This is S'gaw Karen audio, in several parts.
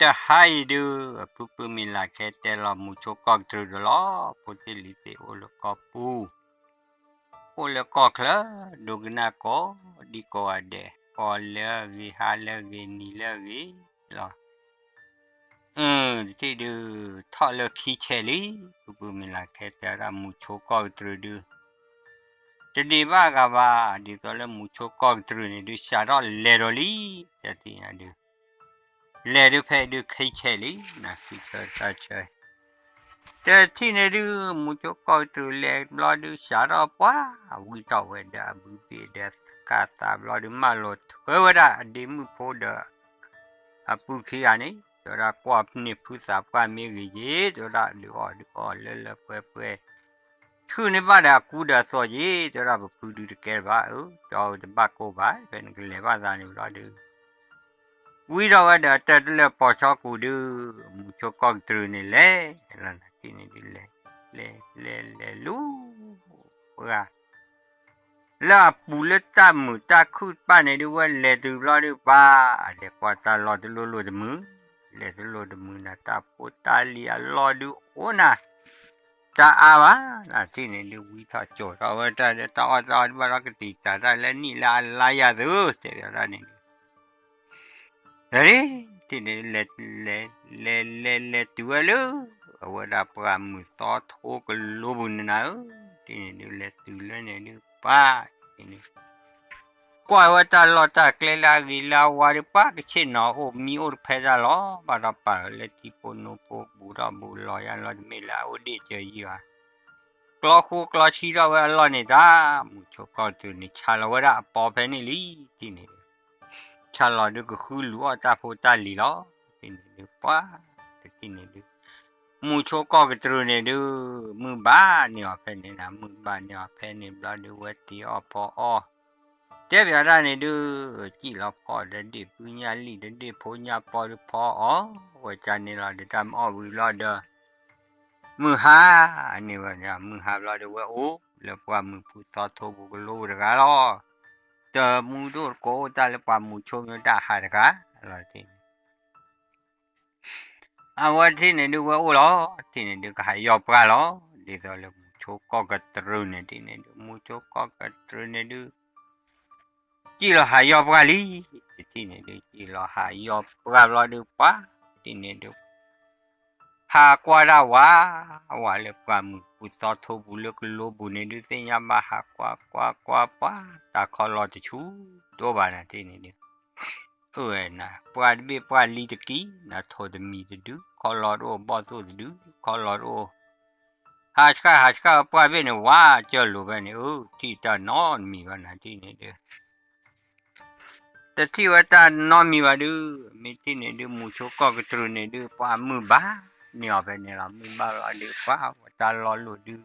တဟါအံၤဒုး ဖုဖုမ့ၢ်လၢ်ခဲတဲလီၤမူဆိကီၢ်ကတြူၢ်ဒီးလီၤ. ဖိသ့ၣ်လံၤသ့ၣ်အိၣ်လၢကီၢ်ပူၤ အိၣ်လၢကီၢ်ချၢ ဒိကနၣ်ကိးဒံကိးဂၤဒဲး ကိးလၢအဂ့ၤ ဟါလၢအဂ့ၤ နံၤလၢအဂ့ၤလီၤ. အၢ တထံၣ်ဒုး ထီၣ်လၢခံဆဲးလံ. ဖုဖုမ့ၢ်လၢ်ခဲတဲဒၣ်မူဆိကီၢ်ကတြူၢ်ဒုး တဒံးဘၣ်ဂၤဘၣ် ဒ်သိးလၢမူဆိကီၢ်ကတြူၢ်န့ၣ်ဒုး စးထီၣ်လဲၤဒီးလံ. တထံၣ်ညါဒုး လဲၤဒုးဖဲဒုးခံဆဲးလံ နခံဆၢတၢ်ဆၢ တထံၣ်န့ၣ်ဒုး မူဆိကီၢ်ကတြူၢ်လဲၤဘျီဒုး စးထီၣ်ပှၤ ဝံထီၣ်ဝဲဒီးအဘုဘ့ၣ်ဒီးကးသးဘျီဒုး မၢလိာ်ထွဲဝဲဒၣ်အဒ့မုၣ်ဖိဒီး အပုၢ်ခံဂၤန့ၣ် တဲဝဲဒၣ်ကွၢ်န့ၢ်ဖုသးပှၢ်မ့ၢ်ဂ့ၤက့ၤ တဲဝဲဒၣ်ဒုးအီၣ်ဒုးအီလၢလၢပှဲၤပှဲၤ ဆူၣ်န့ၢ်ဘၣ်ဒီးအကူဒီးအသိးက့ၤ တဲဝဲဒၣ်ပဖုဒုးတကဲဘၣ် အၢ တဲအီၤတဘၣ်ကိၢ်ဘၣ် ဖဲနကလဲၤဘၣ်သးန့ၣ်ဘျီဒုး ဝံထီၣ်ဝဲဒီးတၢ်တလၢာ်ပိာ်ဆီကူၣ်ဒုး မူဆိကီၢ်ကတြူၢ်န့ၣ်လဲၤ လီၤနၤထံၣ်န့ၣ်ဒုးလဲၤ လဲၤလဲၤလဲၤလူၤ ပှၤ လၢအပူၤလၢတၢ်မုာ်တၢ်ခုၣ်တဖၣ်န့ၣ်ဒုး ဝဲလဲၤတုၤဘျီဒုးပှၤ လဲၤကွၢ်တၢ်လီၢ်တလိၣ်လိၣ်တမုာ် လဲၤတလိၣ်တမုာ်နၤ တၢ်ဖိတၢ်လံၤအလီၢ်ဒုးအိၣ်နၤ တၢ်အါဘၣ် နၤထံၣ်န့ၣ်ဒုး ဝံထီၣ်ကၠိၤထီၣ်ဝဲတၢ်ဒီးတၢ်အီၣ်တၢ်အီဒုးဘၣ်ဒီးကတံာ်တာ်တၢ်လၢနံၣ်လၢအလါယၤသု တဲဘၣ်ဒၣ်န့ၣ်ဒုး တထံၣ်န့ၣ်ဒုး လဲၤ လဲၤ လဲၤ လဲၤတုၤဝဲလၢ အဝဲဒၣ်ပှၢ်မုၢ်သီထိကလိပူၤန့ၣ်နၤဧၢ, တထံၣ်န့ၣ်ဒုး လဲၤတုၤလၢန့ၣ်ဒုး ပှၤ တထံၣ်န့ၣ် ကွၢ်ဝဲတၢ်လီၢ်တၢ်ကျဲလၢအဂ့ၤလၢအဝါဒုး ပှၤကဆ့ၣ်နီၤအိၣ်မံအိၣ်တဖဲတၢ်လီၤ, ဘၣ်ဒီးပာ်လီၤလၢထံဖိနိဖိဘူးထီၣ်ဘူးလီၤယါလီၤ တမ့ၢ်လၢအအိၣ်ဒ့ၣ်စၢၤယံၤဘၣ်, ကျီဃိကျီဆံထီၣ်ဝဲအလီၢ်န့ၣ်တၢ်, မူဆိကီၢ်ကတြူၢ်န့ၣ် ဆါလီၤဝဲဒၣ်အပီဖဲန့ၣ်လံ, တထံၣ်န့ၣ်ဒုး ဆါလီၤဒုးကဃုလူၤအီၣ်တၢ်ဖိတၢ်လံၤလီၤ, တထံၣ်န့ၣ်ဒုး ပှၤ တထံၣ်န့ၣ်ဒုး မူဆိကီၢ်ကတြူၢ်န့ၣ်ဒုး မုၢ်ဘၣ်န့ၢ်အီၤဖဲန့ၣ်နၤ, မုၢ်ဘၣ်န့ၢ်အီၤဖဲန့ၣ်ဘျီဒုး ဝဲတ့အီၣ်ဖီအီၣ်, တဲဘၣ်ဒၣ်န့ၣ်ဒုး စံၣ်လီၤဖီဒီးဒ့ၣ်ဖုညၣ်လံၣ်ဒီးဒ့ၣ်ဖိညၣ်ပီဒုးဖီအီၣ်, ဝဲကန့ၣ်လီၤဒီးတၢ်မ့ၢ်အီၣ်ဝံၤဘျီဒီး မုၢ်ဟါန့ၣ်ဝဲန့ၣ် မုၢ်ဟါဘျီဒုးဝဲအိၣ်လၢပှၢ်မုၢ်ဖုသီထိပူၤကလိပူၤတဂၤလီၤ, တမူဒိၣ်တကိးအိၣ်တၢ်လၢပှၢ်မူဆိမ့ၢ်တၢ်ဟးတဂၤလီၤ, တထံၣ်န့ၣ် အဝဲတထံၣ်န့ၣ်ဒုးဝဲအိၣ်လီၤ, တထံၣ်န့ၣ်ဒုးကဟးယီၢ်ပှၢ်လီၤ, ဒ်သိးလၢမူဆိကီၢ်ကတြူၢ်န့ၣ် တထံၣ်န့ၣ်ဒုး မူဆိကီၢ်ကတြူၢ်န့ၣ်ဒုး စံၣ်လီၤဟးယီၢ်ပှၢ်လံ, တထံၣ်န့ၣ်ဒုး စံၣ်လီၤဟးယီၢ်ပှၢ်ဘျီဒုးပှၤ, တထံၣ်န့ၣ်ဒုး ဟးကွၢ်ဒၣ်ဝး, ဝးလၢပှၢ်မုၢ်ဖုသီထိပူၤလၢကလိပူၤန့ၣ်ဒုး သ့ၣ်ညါဘၣ်ဟးကွၢ်ကွၢ်ကွၢ်ပှၤ, တၢ်ခီလီၤတဆူၣ်ဒိၣ်ဘၣ်နၤ တထံၣ်န့ၣ်ဒုး အၢဝဲနၤ ပှၢ်တဘ့ၣ်ပှၢ်လံတကံၢ်, နထိးတမံၤတဒု, ခီလီၤတအိၣ်ဘီၣ်သိၣ်တဒု, ခီလီၤတအိၣ်, ဟးဆှၣ်ဟးဆှၣ်ပှၢ်ဘ့ၣ်န့ၣ် ဝးကၢၢ်လိာ်ဝဲန့ၣ် အၢ ထံၣ်တၢ်နီတမံၤဘၣ်နၤ တထံၣ်န့ၣ်ဒုး တထံၣ်ဝဲတၢ်နီတမံၤဘၣ်ဒုး, မ့ၢ်တထံၣ်န့ၣ်ဒုး မူဆိကီၢ်ကတြူၢ်န့ၣ်ဒုး ပှၤမုၢ်ဘၣ်န့ၢ်အီၤဖဲန့ၣ်လီၤ, မုၢ်ဘၣ်လီၤဒုး ပှၤဝဲတၢ်လီၢ်လိၣ်ဒုး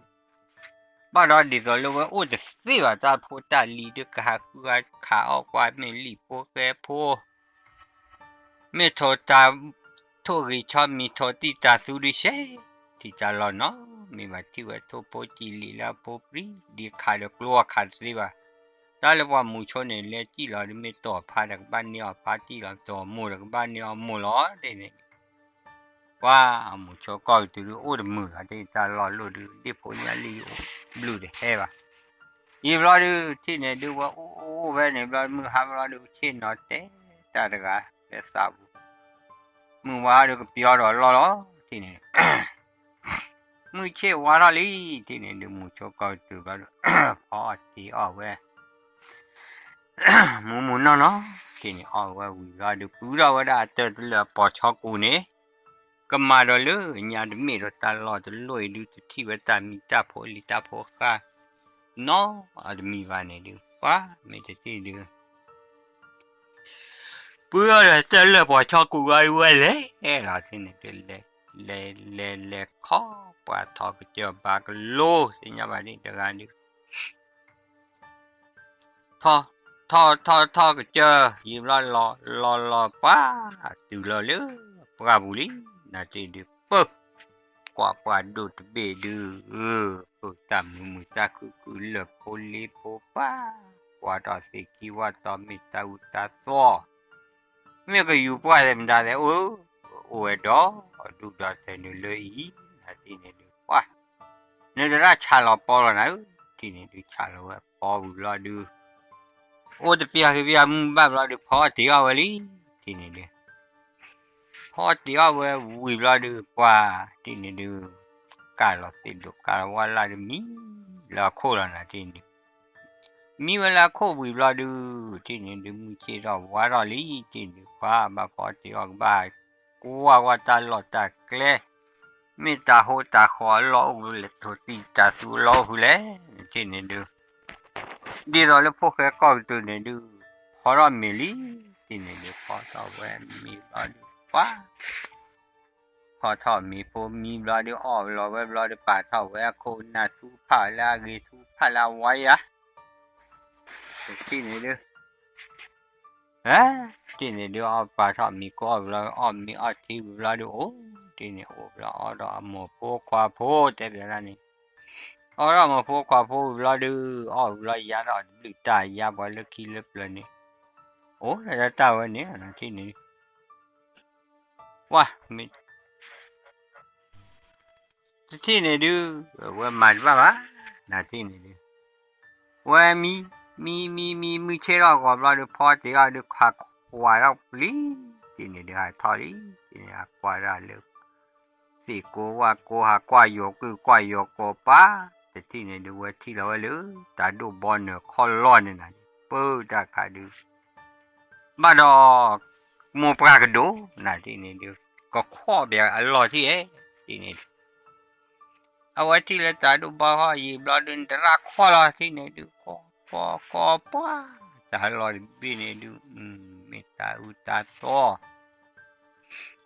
ဘၣ်ဒီးဒ်သိးလၢဝဲအိၣ်တသ့ဘၣ် တၢ်ဖိတၢ်လံၤဒုး ကဟးဃုခးအီၣ်ကွၢ် မ့ၢ်လံၣ်ဖိဃဲဖိ မ့ၢ်ထိးတၢ် ထိၣ်ဂ့ၤဆီမံၤ ထိးတံၢ်တၢ်သူဒုး ရှဲထံၣ်တၢ်လီၢ်နီတမံၤဘၣ်, ထံၣ်ဝဲထိၣ်ဖိစံာ်လံာ်လၢအဖိပြံ ဒ်ခးဒီးကျိအီၤခးတသ့ဘၣ်, တၢ်လၢပှၢ်မူဆိန့ၣ် လဲၤစံၣ်လီၤဒုး မ့ၢ်တီၢ်ဖါဒီးကဘၣ်န့ၢ်အီၤဖါ, စံၣ်လီၤတီၢ်မိၢ်ဒီးကဘၣ်န့ၢ်အီၤမိၢ်လီၤ, တထံၣ်န့ၣ် ပှၤမူဆိကီၢ်ကတြူၢ်ဒုးအိၣ်တမုာ်လီၤ, တထံၣ်တၢ်လီၢ်လိၣ်ဒုး ဒ့ၣ်ဖိညၣ်လံၣ်အိၣ်ဘျုးတဟဲဘၣ်, ယံာ်ဘျီဒုး တထံၣ်န့ၣ်ဒုး ဝဲအိၣ်အိၣ်ဖဲန့ၣ်ဘျီ မုၢ်ဟါဘျီဒုး ဆ့ၣ်နီၤတဲတၢ်တဂၤ လၢသးပူၤ, မုၢ်ဝါဒုးကပျီဒီးလီၢ်လီၤ, တထံၣ်န့ၣ် မုၢ်ဆ့ၣ်ဝါထီၣ်လံ, တထံၣ်န့ၣ်ဒုး မူဆိကီၢ်ကတြူၢ်ဘျီဒုး ဖီအီၣ်တ့အီၣ်ဝဲ မူမူနီၢ်နီၢ်, တထံၣ်န့ၣ် အီၣ်ဝဲဝံၤဘျီဒုး ပုၢ်ထီၣ်ဝဲဒၣ်အတၢၢ်တလၢာ်အပိာ်ဆီကူၣ်န့ၣ်, ကမၤဒီးလၢညါတမ့ၢ်ဒီးတၢ်လီၢ်တလိၣ်အံၤဒုး တထံၣ်ဝဲတၢ်မံၤတၢ်ဖိလံၤတၢ်ဖိဃၢ် နီတမံၤဘၣ်န့ၣ်ဒုး ပှၤမ့ၢ်တထံၣ်ဒုး ပုၢ်ထီၣ်ဒီးတၢ်လၢာ်ပိာ်ဆီကူၣ်ဘျီဒုးဝဲလဲၤလီၤ, တထံၣ်န့ၣ်ဒုး လဲၤ လဲၤ လဲၤခီပှၤထီၣ်ကစၢၢ်ဘါကလိ သ့ၣ်ညါဘၣ်ဒ်တဂၤဒုး ထီၣ်ထီၣ်ထီၣ်ထီၣ်ကစၢၢ် ယံာ်ဘျီလီၤလီၤလီၤပှၤ တုၤလီၤလၢပှၢ်ပူၤလံ, နၤတထံၣ်ဒုး ပၢၢ် ကွၢ်ပှၢ်ဒိၣ်တဘ့ၣ်ဒုး အၢ တၢ်မုာ်မုာ်တၢ်ခုၣ်ခုၣ်လၢာ်ဖိလ့ဖိပှၤ, ကွၢ်ထီၣ်သ့ၣ်ခံဝၣ်တီမ့ၢ်တၢ်အူတၢ်သီ, မ့ၢ်ကယူၤပှၢ်သ့ၣ်မတၤသ့ၣ် အိၣ် အိၣ်ဝဲဒီးဒူၣ်ဒီးထၢနုာ်လၢအံၤ နၤထံၣ်န့ၣ်ဒုး ပှၤ နတရၣ်ဆးလီၤပီလီၤနၤဧၢ, ထံၣ်န့ၣ်ဒုး ဆးလီၤဝဲပီဝံၤဘျီဒုး အိၣ်တပျၢ်က့ၤပျၢ်မုၢ်ဘၣ်ဘျီဒုး ဖီအီၣ်တ့ၤအီၣ်ဝဲလံ, ထံၣ်န့ၣ်ဒုး ဖီအီၣ်တ့ၤအီၣ်ဝဲဝံၤဘျီဒုး ပှၤ ထံၣ်န့ၣ်ဒုး ကၢ်လီၤသ့ၣ်ဒိးကၢ်လီၤဝါလၢ်ဒုး မံလၢအခိၣ်လီၤနၤထံၣ်န့ၣ်ဒုး မံဝဲလၢအခိၣ်ဝံၤဘျီဒုး ထံၣ်န့ၣ်ဒုး မုၢ်ဆ့ၣ်ထီၣ်ဝါထီၣ်လံ ထံၣ်န့ၣ်ဒုး ပှၤဘၣ်ဖီအီၣ်တ့ၤအီၣ်ကဘၣ် ကွၢ်ကွၢ်တၢ်လီၢ်တၢ်ကျဲ မ့ၢ်တၢ်ဟိတၢ်ဃီအလီၢ်အိၣ်လဲၣ် ထိၣ်တံၢ်တၢ်သူအလီၢ်အိၣ်ဖုလဲၣ် ထံၣ်န့ၣ်ဒုး ဒ်သိးလၢဖိၣ်ဃဲကီၢ်ကတုၤန့ၣ်ဒုး ဖီထီၣ်မ့ၤလံ, ထံၣ်န့ၣ်ဒုး ဖီထီၣ်ဝဲမ့ၤဘျီဒုး ပှၤ ဖီထီၣ်မ့ၤဖိမံဘျီဒုး အီၣ်လီၤဝဲဘျီဒုး ပာ်ထီၣ်ဝဲအခိၣ်အနၢ်ထူဖးလၢအဂ့ၤ ထူဖးလၢအဝါယၤ ထံၣ်န့ၣ်ဒုး ထံၣ်န့ၣ်ဒုး အီၣ်ပာ်ထီၣ်မ့ၤကိးအီၣ်ဘျီ အီၣ်မ့ၤအီၣ်ထံဝံၤဘျီဒုး အိၣ် ထံၣ်န့ၣ် အိၣ်ဘျီအီၣ်ဒီးအမိၢ်ဖိခွါဖိ တဲဘၣ်ဒၣ်န့ၣ် အီၣ်ဒီးအမိၢ်ဖိခွါဖိဝံၤဘျီဒုး အီၣ်ဝံၤဘျီယါဒီးတဘျုးတၢ်ယါပှၤလၢခံလၢပျၢၤန့ၣ် အိၣ်ဒီးတၢ်ဝဲန့ၣ် ထံၣ်န့ၣ် ပှၤ မ့ၢ် တထံၣ်န့ၣ်ဒုး ဝဲမၤတဘၣ်ဘၣ် နၤထံၣ်န့ၣ်ဒုး ဝဲမံ မံ မံ မံ မုၢ်ဆ့ၣ်ထီၣ်ဂီၤဘျီဒုး ဖီတ့ၤအီၣ်ဒုး ဟးကွၢ်ထီၣ်ပျံၤ ထံၣ်န့ၣ်ဒုး ဟးထီၣ်လံ ထံၣ်န့ၣ် ဟးကွၢ်ဒၣ်လၢ သ့ၣ်ကိဝၣ်ကိ ဟးကွၢ်ယိၤကုၢ်ကွၢ်ယိၤကိးပၢ် တထံၣ်န့ၣ်ဒုး ဝဲထံၣ်လီၤဝဲလၢ တၢ်ဒိၣ်ဘီနၢၤခီၣ်လီၢ်န့ၣ်နၤန့ၣ် ပၢတၢ်ခါဒုး ဘၣ်ဒီး မိၢ်ပှၢ်ကဒိၣ် နၤထံၣ်န့ၣ်ဒုး ကခီၣ်ပၠးအလီၢ်ထံၣ်ဧဲ ထံၣ်န့ၣ်ဒုး အဝဲထံၣ်လၢတၢ်ဒိၣ်ဘီခီၣ်ယံၤဘျီဒုး နတရၣ်ခီၣ်လီၤထံၣ်န့ၣ်ဒုး ကီကီပှၢ် တၢ်လီၢ်တဘ့ၣ်န့ၣ်ဒုး မ့ၢ်တၢ်အုၣ်တၢ်သီ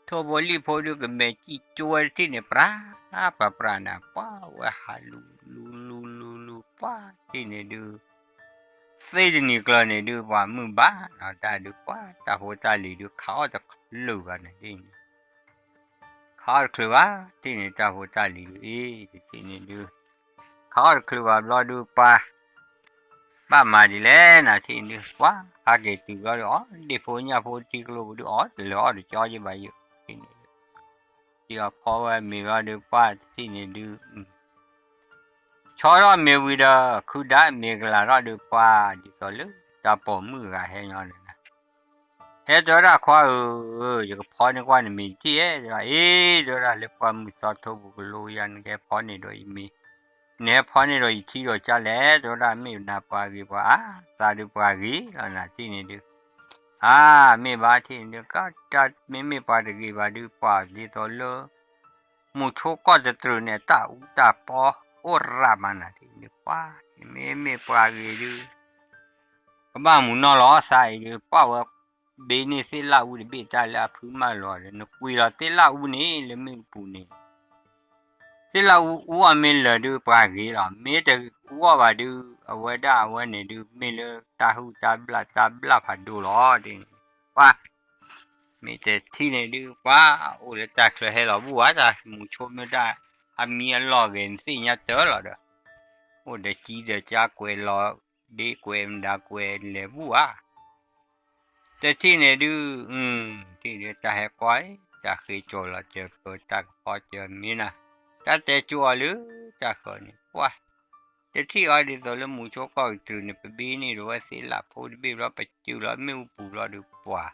ထိၣ်ဖိလံၣ်ဖိဒုး ကမဲာ်စံၣ်ကၠိဝဲတထံၣ်န့ၣ် ပြၢ ပှၤပြၢနၤ ပှၤဝဲဟးလူၤလူၤလူၤလူၤလူၤ ပှၤထံၣ်န့ၣ်ဒုး သ့တနံၤကျၢၤန့ၣ်ဒုး ပှၤမုၢ်ဘၣ်နီၤ တၢ်ဒုးပှၤ တၢ်ဖိတၢ်လံၤဒုး ခးအီၣ်တချုးဘၣ်န့ၣ်ဒ်န့ၣ် ခးအီၣ်တချုးဘၣ် ထံၣ်န့ၣ် တၢ်ဖိတၢ်လံၤဒုး အ့ တထံၣ်န့ၣ်ဒုး ခးအီၣ်တချုးဘၣ်ဘျီဒုး ပှၤ ဘၣ်မၤဒ်လဲၣ် နၤထံၣ်န့ၣ်ဒုး ပှၤ ဟးက့ၤတုၤဘျီဒုး အီၣ်ဒ့ၣ်ဖိညၣ်ဖိထံကျိပူၤဒုး အီၣ်တလၢာ်အီၣ်တကၠီယဘၣ်ယုၢ် ထံၣ်န့ၣ်ဒုး ဒ်အဖီဝဲမ့ၤဘျီဒုး ပှၤတထံၣ်န့ၣ်ဒုး ဆီထီၣ်မ့ၤဝံၤဒီး ခုဒါမ့ၤကလၤထီၣ်ဒုး ပှၤ ဒ်သိးလၢ တၢ်ပိာ်မုၣ်ဂၤဟဲညီနုၢ်နၤ ဟဲတဲဝဲဒၣ် ခွါဧၢ, ယကဖီန့ၢ်ကွၢ်နမ့ၤတထံၣ်ဧဲ, အ့ တဲဝဲဒၣ် လၢပှၢ်မုၢ်သီထိပူၤကလိယၤ နကဖီန့ၢ်ဒီးယမ့ၤ, နဟဲဖီန့ၢ်ဒီးယထံဒီးကလဲၣ်, တဲဝဲဒၣ် မ့ၢ်နၤပှၤဂ့ၤပှၤအါ, သးဒုးပှၤဂ့ၤလီၤ နၤထံၣ်န့ၣ်ဒုး, အါ မ့ၢ်ဘၣ်ထံၣ်န့ၣ်ဒုး ကတၢ်မ့မ့ၢ်ပှၤတဂ့ၤဘၣ်ဒုး ပှၤဒ်သိးလၢ မုၢ်ဆိကီၢ်တတြူၢ်န့ၣ် တၢ်အူတၢ်ပီအိၣ်ရၣ်မး နၤထံၣ်န့ၣ်ဒုး ပှၤ မ့မ့ၢ်ပှၤဂ့ၤဒုး ကဘၣ်မုာ်နီၢ်လီၤသးအံၤဒုး ပှၤဝဲ ဘ့န့ၢ်သ့ၣ်လၣ်အူတဘ့ၣ်တၢ်လၢအဖုမၢလီၤဒီး နကွံာ်လီၤသ့ၣ်လၣ်အူန့ၣ် လၢမ့ၣ်အူပူၤန့ၣ် သ့ၣ်လၣ်အူအူအီၣ်မ့ၢ်လၢာ်ဒုး ပှၤဂ့ၤလီၤ, မ့ၢ်တအူအီၣ်ဘၣ်ဒုး အဝဲဒၣ်အဝဲန့ၣ်ဒုး မ့ၢ်လၢတၢ်ဟုၣ်တၢ်ဘျၣ်တၢ်ဘျၣ်ဖးဒိၣ်လီၤ, ပှၤ မ့ၢ်တထံၣ်န့ၣ်ဒုး ပှၤ အိၣ်လၢတၢ်ချၢဟဲလီၤဘူၣ်ဧါ, တၢ်မုၢ်ဆိမ့ၢ်ဒၣ် အမံအလီၢ်ဂ့ၤ နသ့ၣ်ညါတၢ်လီၤဒီး အိၣ်ဒီးကံဒီးကါကွဲးလီၤ ဒ့ကွဲးမတၤကွဲးလဲၤဘူၣ်ဧါ တထံၣ်န့ၣ်ဒုး ထံၣ်ဒုးတၢ်ဟဲကွၢ် တၢ်ဃ့ကၠီၤလီၤစၢၤကၢၤ တၢ်ကဖီစၢၤမ့ၢ်နၤ, တၢ်တဲကၠိအီၤလၢတၢ်ဃၢၤန့ၣ် ပှၤ တထံၣ်အီၤဒ်သိးလၢမုၢ်ဆိကီၢ်ကတြူၢ်န့ၣ် ပဘ့န့ၢ်ဒီးဝဲသ့ၣ်လၣ်ဖိတဘ့ၣ်ဘျီ ပစူၤလီၤမ့ၣ်အူပူၤဘျီဒုးပှၤ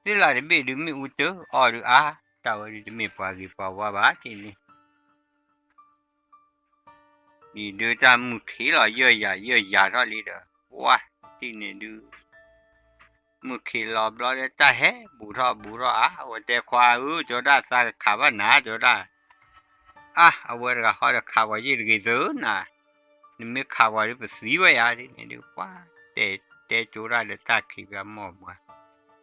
သ့ၣ်လၣ်တဘ့ၣ်ဒုး မ့ၣ်အူတၢ်အီၣ်ဒုးအါ, တၢ်ဝဲဒုးတမ့ၢ်ပှၤဂ့ၤပှၤဝါဘၣ် ထံၣ်န့ၣ် ဒ်ဒုးတၢ်မုၢ်ခံးလီၤ ယၢၢ်ယၤယၢၢ်ယၤထီၣ်လံဒီး ပှၤ တထံၣ်န့ၣ်ဒုး မုၢ်ခံးလီၤဘျီဒီး တၢ်ဟဲဘူးထီၣ်ဘူးထီၣ်အါ, အဝဲတဲခွါဧၢ တဲဝဲဒၣ် သးကခးဘၣ်နၤ တဲဝဲဒၣ်, အါ အဝဲတဂၤဃီဒီးခးပှၤယ့ၢ်တဂ့ၤသၢနၤ, နမ့ၢ်ခးပှၤဒုးပသံဝဲယၤ ဒ်န့ၣ်ဒုး ပှၤ တဲတဲကၠိဒၣ်ဒီးတၢ်ခံးပှၤမီၢ်ပှၤ,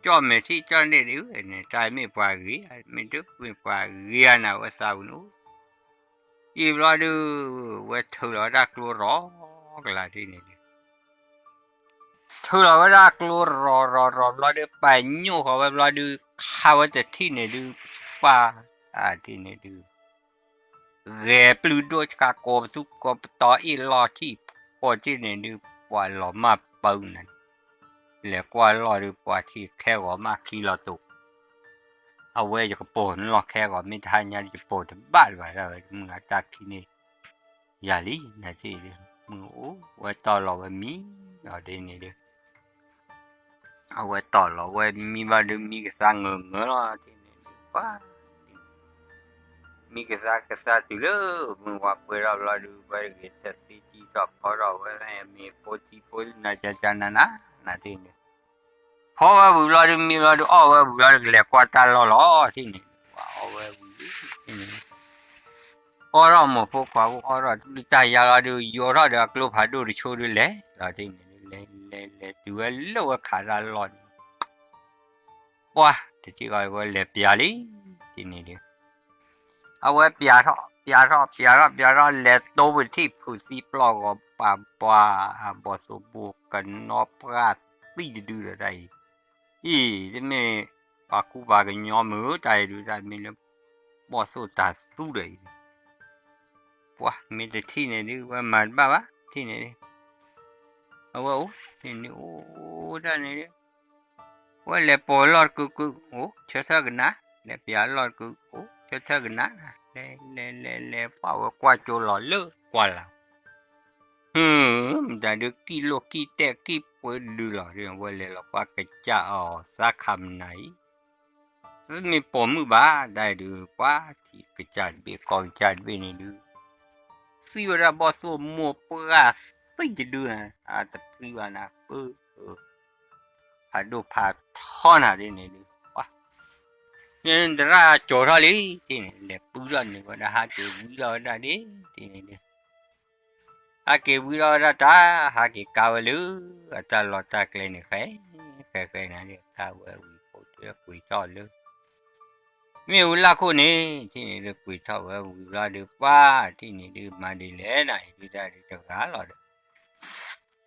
ကၠီၣ်မဲာ်ထံၣ်ကၠီၣ်န့ၣ်ဒုး နတၢ်မ့ၢ်ပှၤဂ့ၤ မ့ၢ်ဒုးမ့ၢ်ပှၤဂ့ၤဧါနၤ ဝဲသးပူၤန့ၣ် ယံာ်ဘျီဒုး ဝဲထုးလီၤဝဲဒၣ်ကျိရီကလၤထံၣ်န့ၣ်ဒုး ထုးလီၤဝဲဒၣ်ကျိရီၤရီၤရီၤဘျီဒုး ပာ်ညိၣ်ဃီၤဝဲဘျီဒုး ခးဝဲတထံၣ်န့ၣ်ဒုး ပှၤ အထံၣ်န့ၣ်ဒုး ဂဲၤပျုၢ်ဒိၣ်ဆှးကိးပသူကိးပတီၤအ့ၣ်လီၤထံၣ် ကိးထံၣ်န့ၣ်ဒုး ပှၤလီၤမၢ်ပၢနၤ, လဲၤကွၢ်လီၢ်ဒုး ပှၤထံၣ်ခဲဂီၤမၢ်ချံလီၤတိၤ အဝဲယကပိာ်နလီၢ်ခဲဂီၤ မ့ၢ်တဟါညါဒီးယပိာ်တဘၣ်လၢၤဘၣ် ဒ်ဝဲမုၢ်ဂၤတၢ်ခံန့ၣ် ယၤလံ နၤတ့ၢ်ဒုး မုၢ်အိၣ်ဝဲတီၢ်လီၤဝဲမံ အီၤဒ်န့ၣ်ဒုး အဝဲတီၢ်လီၤဝဲမံဘျီဒုး မံကသါငၢၤငၢၤလီၤ တ့ၢ်န့ၣ်ဒုး ပှၤ မံကသါကသါတုၤလၢ မုၢ်ဝါပှဲၤထီၣ်ဘျီဒုး ဝဲတဂ့ၤ ထၢၣ်သံတံထီၣ်ဖီထီၣ်ဝဲ မ့ၤဖိထံဖိနၤကကနၤနၤ နၤတ့ၢ်န့ၣ် ဖီဝဲဝံၤဘျီဒုး မံဘျီဒုး အီၣ်ဝဲဝံၤဘျီဒုး ကလဲၤကွၢ်တၢ်လီၢ်လီၤ တ့ၢ်န့ၣ် ပှၤအီၣ်ဝဲဝံၤ တ့ၢ်န့ၣ် အီၣ်ထီၣ်မိၢ်ဖိခွါဖိ အီၣ်ထီၣ်တၢ်ယါလီၤဒုး ယိးထီၣ်ဒီးအကျိဖးဒိၣ်တဆိဒုးလဲၤလီၤ တ့ၢ်န့ၣ် လဲၤလဲၤလဲၤတုၤဝဲလၢဝဲခးတၢ်လီၢ်န့ၣ် ပှၤ တထံၣ်ဃီဝဲလဲၤပျးလံ တ့ၢ်န့ၣ်ဒုး အဝဲပျးထီၣ် ပျးထီၣ် ပျးထီၣ် ပျးထီၣ် လဲၤတိပထံၣ်ဖုးသံပျီၢ်ဂီၤပာ်ပှၤ ဘီၣ်သိၣ်ဘိကနီပှၢ်သံတဒုဒီးတၢ်အံၤ အံၤ တမ့ၢ်ပှၤကူပှၤကညီမုၢ် တၢ်အံၤဒုး တၢ်မ့ၢ်လၢ ဘီၣ်သိၣ်တၤသူဒီးအံၤ ပှၤမ့ၢ်တထံၣ်န့ၣ်ဒုး ဝဲမၤတဘၣ်ဘၣ် ထံၣ်န့ၣ်ဒုး အဝဲအိၣ် ထံၣ်န့ၣ်အိၣ်တၢ်န့ၣ်ဒုး ဝဲလဲၤပိာ်လီၢ်တကုာ်ကုာ် အိၣ် ဆၢထၢၣ်ကနၣ် လဲၤပျးလီၢ်တကုာ် အိၣ် ဆၢထၢၣ်ကနၣ် လဲၤလဲၤလဲၤလဲၤ ပှၤဝဲကွၢ်ကၠိလီၤလၢကွၢ်လၢ် မတၤဒုးကံၣ်လိာ်ကံၣ်တဲာ်ကံၣ်ပှဲၤဒုလီၤ ဝဲလဲၤလီၤကွၢ်ကစၢ်အီၤသးခးမနၤအံၤ သမ့ၢ်ပိာ်မုၣ်ဘၣ် တၢ်အံၤဒုး ပှၤထံၣ်ကစၢ်တဘ့ၣ်ကီၢ်ကစၢ်တဘ့ၣ်န့ၣ်ဒုး သံဝဲဒၣ်ဘီၣ်သိၣ်မိၢ်ပှၢ်သံတဒု အတဖှံဘၣ်နၤ ပၢ ဖးဒိၣ်ဖးထီနၤဒ်န့ၣ်ဒုး ပှၤ န့ၣ်သရၣ်ကၠီၤထီၣ်လံ တ့ၢ်န့ၣ် လဲၤပုၢ်ထီၣ်န့ၢ်ဝဲဒၣ် ဟးက့ၤဝံလီၤဝဲဒၣ်ဒ် တ့ၢ်န့ၣ်ဒုး ဟးက့ၤဝံလီၤဝဲဒၣ်တၢ် ဟးက့ၤကါဝဲလၢ အတၢ်လီၢ်တၢ်ကျဲန့ၣ် ဃဲ ဃဲဃဲနၤန့ၣ် ကါဝဲဝံၤဖိတကွံာ်ထီၣ်လၢ မ့ၣ်အူလၢ်ခိၣ်န့ၣ် ထံၣ်န့ၣ်ဒုးကွံာ်ထီၣ်ဝဲဝံၤဘျီဒုး ပှၤ ထံၣ်န့ၣ်ဒုး မၤဒ်လဲၣ်နၤအံၤဒုး တၢ်ဒုးတဂၤလီၤ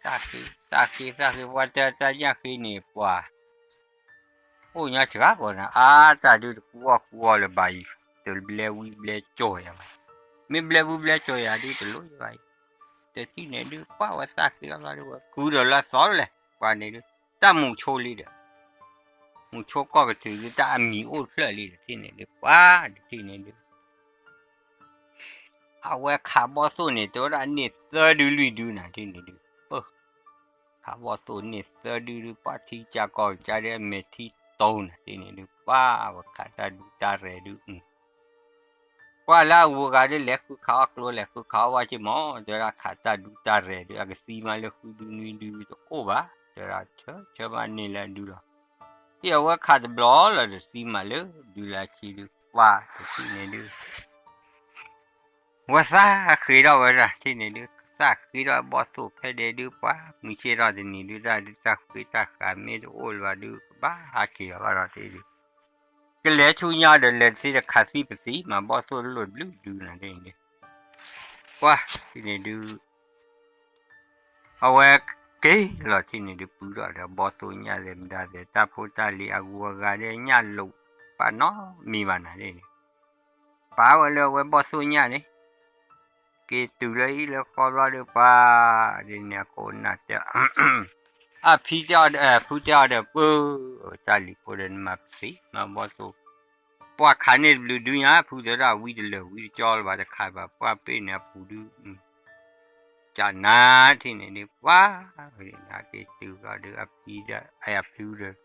ဒီး သၣ်ဃ့ သၣ်ဃ့ သၣ်ဃ့ ပှၤတဲတၢ်ညၣ်ဃ့န့ၣ် ပှၤ အိၣ်ညါစှၤကီးနၤ အါတၢ်ဒုးတကူအီၣ်ကူအီလၢၤဘၣ်အံၤ တဘျဲဝံဘျဲကၠီၤယၤဘၣ် မ့ၢ်ဘျဲဝံဘျဲကၠီၤယၤဒုးတလိၣ်ယၤဘၣ်အံၤ တထံၣ်န့ၣ်ဒုး ပှၤဝဲသၣ်ဃ့လီၤဘျီဒုး ဝဲကုဒီးလၢအသီလဲၣ် ပှၤန့ၣ်ဒုး တၢ်မူဆိလံဒီး မူဆိကီၢ်ကထုးဒုး တၢ်အမံၤအိၣ်တဖျၢၣ်လံ တထံၣ်န့ၣ်ဒုး ပှၤ တထံၣ်န့ၣ်ဒုး အဝဲခးဘီၣ်သိၣ်န့ၣ် တဲဝဲဒၣ်န့ၢ်သၢဒုလွံၢ်ဒုနၤ ထံၣ်န့ၣ်ဒုး ပ ခးဘီၣ်သိၣ်န့ၢ်သၢဒုဒုး ပှၤထံကစၢ်ကီၢ်ကစၢ်ဒုး အမဲာ်ထံတိၤနၤ ထံၣ်န့ၣ်ဒုး ပှၤဝဲခးတၢ်ဒူတၢ်ရဲၣ်ဒုး ပှၤလၢအဂုၤအဂၤဒုး လဲၤဃုခးအီၣ်ကျိ လဲၤဃုခးအီၣ်ဝဲက့ၤမး တဲဝဲဒၣ်ခးတၢ်ဒူတၢ်ရဲၣ်ဒုး အကသံမးလၢဃုဒုနွံဒုတအိၣ်ဘၣ် တဲဝဲဒၣ်ဆၢဆၢမးန့ၢ်လၢအဒုလီၤ တံၢ်အဝဲခးတဘျီလၢာ်ဒီးသံမးလၢဒုလၢအဆံဒုး ပှၤတထံၣ်န့ၣ်ဒုး ဝဲသးဃ့ထီၣ်ဝဲဒၣ် ထံၣ်န့ၣ်ဒုး သးဃ့ထီၣ်ဘီၣ်သိၣ်ဖဲဒဲးဒုး ပှၤမုၢ်ဆ့ၣ်ထီၣ်တနံၤဒုး တၢ်ဒုးတၢ်ဃ့တၢ်ဃးမ့ၢ်တအိၣ်လၢၤဘၣ်ဒုး ကဘၣ်ဟးက့ၤလီၤဘၣ်ဒီးတ့ၢ်ဒုး ကလဲၤဆူညါဒီးလဲၤတသ့ဒီးခးသံပသံ မၤဘီၣ်သိၣ်လိၣ်တဘျုးဒုးနၤ ထံၣ်န့ၣ်ဒုး ပှၤ ထံၣ်န့ၣ်ဒုး အဝဲက့ၤလီၤ ထံၣ်န့ၣ်ဒုး ပုၢ်ထီၣ်ဒီးဘီၣ်သိၣ်ညၣ်သဲးမတၤသဲး တၢ်ဖိတၢ်လံၤအဂုၤအဂၤဒီးညၣ်လိာ်ပာ်နီတမံၤဘၣ်နၤ ထံၣ်န့ၣ် ပာ်ဝဲလၢအဝဲဘီၣ်သိၣ်ညၣ်န့ၣ် က့ၤတုၤလၢဟံၣ်လၢဃီဘျီဒုး ပှၤ ဒ်န့ၣ်အခိၣ်နၢ်တဲ အဖံတဲအီၤဒီး ဖုတဲအီၤဒီး ပၢ် တၢ်လံၤဖိဒီးနမၤပသံ မၤဘီၣ်သိၣ် ပှၤခးန့ၢ်တဘျုးဒုညါ ဖုတဲဒၣ်ဝံတလၢာ်ဝံတကၠီလၢၤဘၣ် တခးဘၣ် ပှၤပ့ၢ်န့ၣ်အပူၤဒု ကနၤ ထံၣ်န့ၣ်ဒုး ပှၤ နက့ၤတုၤဘျီဒုး အဖံဒီး အဖုဒီး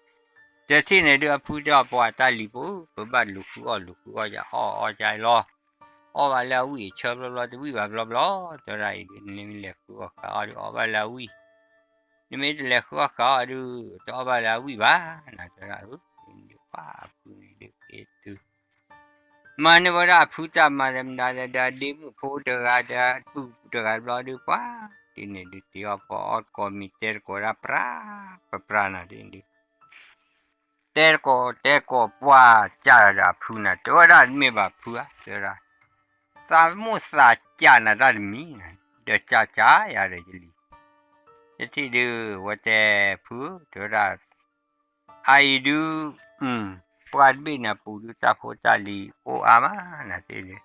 တထံၣ်န့ၣ်ဒုး အဖုတဲအီၤ ပှၤတၢ်လံၤဖိ ပဘၣ်လူၤဃုအီၣ်လူၤဃုအီၣ်ယၤ အီၣ်အီၣ်ယၤလီၤ အီၣ်ဘၣ်လၢအဝံၣ်အဆၢဘျီဘျီ တဝံၣ်ဘၣ်ဘျီဘျီ တဲဒၣ်အံၤဒုး နမ့ၢ်လဲၤဃုအီၣ်ဃုအီၣ်ဒုး အီၣ်ဘၣ်လၢအဝံၣ် နမ့ၢ်တလဲၤဃုအီၣ်ဃုအီၣ်ဒုး တအီၣ်ဘၣ်လၢအဝံၣ်ဘၣ် နတဲဒၣ်အၢ ဒုးပှၤအဖုန့ၣ်ဒုးက့ၤတုၤ မၤန့ၢ်ဝဲဒၣ်အဖုတၢ်မၤဒီးမတၤဒီး ဒ့မုၣ်ဖိတဂၤဒီး ပုၢ်တဂၤဘျီဒုး ပှၤ ဒ်န့ၣ်ဒုး တ့အီၣ်ပှၤအီၣ်တကိးမံၤ တဲတကိးဒၣ်ပြၢ ပပြၢနၤ ဒ်န့ၣ်ဒုး တဲတကိး တဲတကိး ပှၤကးဒီးအဖုနၤ တဲဝဲဒၣ် မ့ၢ်ဘၣ်ဖုဧါ တဲဝဲဒၣ် သးမိၣ်သးကးနၤတၢ်တမံၤနၤ ဒီးကးကးယၤဒီးယလံၤ တထံၣ်ဒုး ဝဲတဲဖု တဲဝဲဒၣ် အအံၤဒုး ပှၤတဘ့ၣ်န့ၣ်အပူၤဒုး တၢ်ဖိတၢ်လံၤအိၣ်အါမး နၤတ့ၢ်ဒုး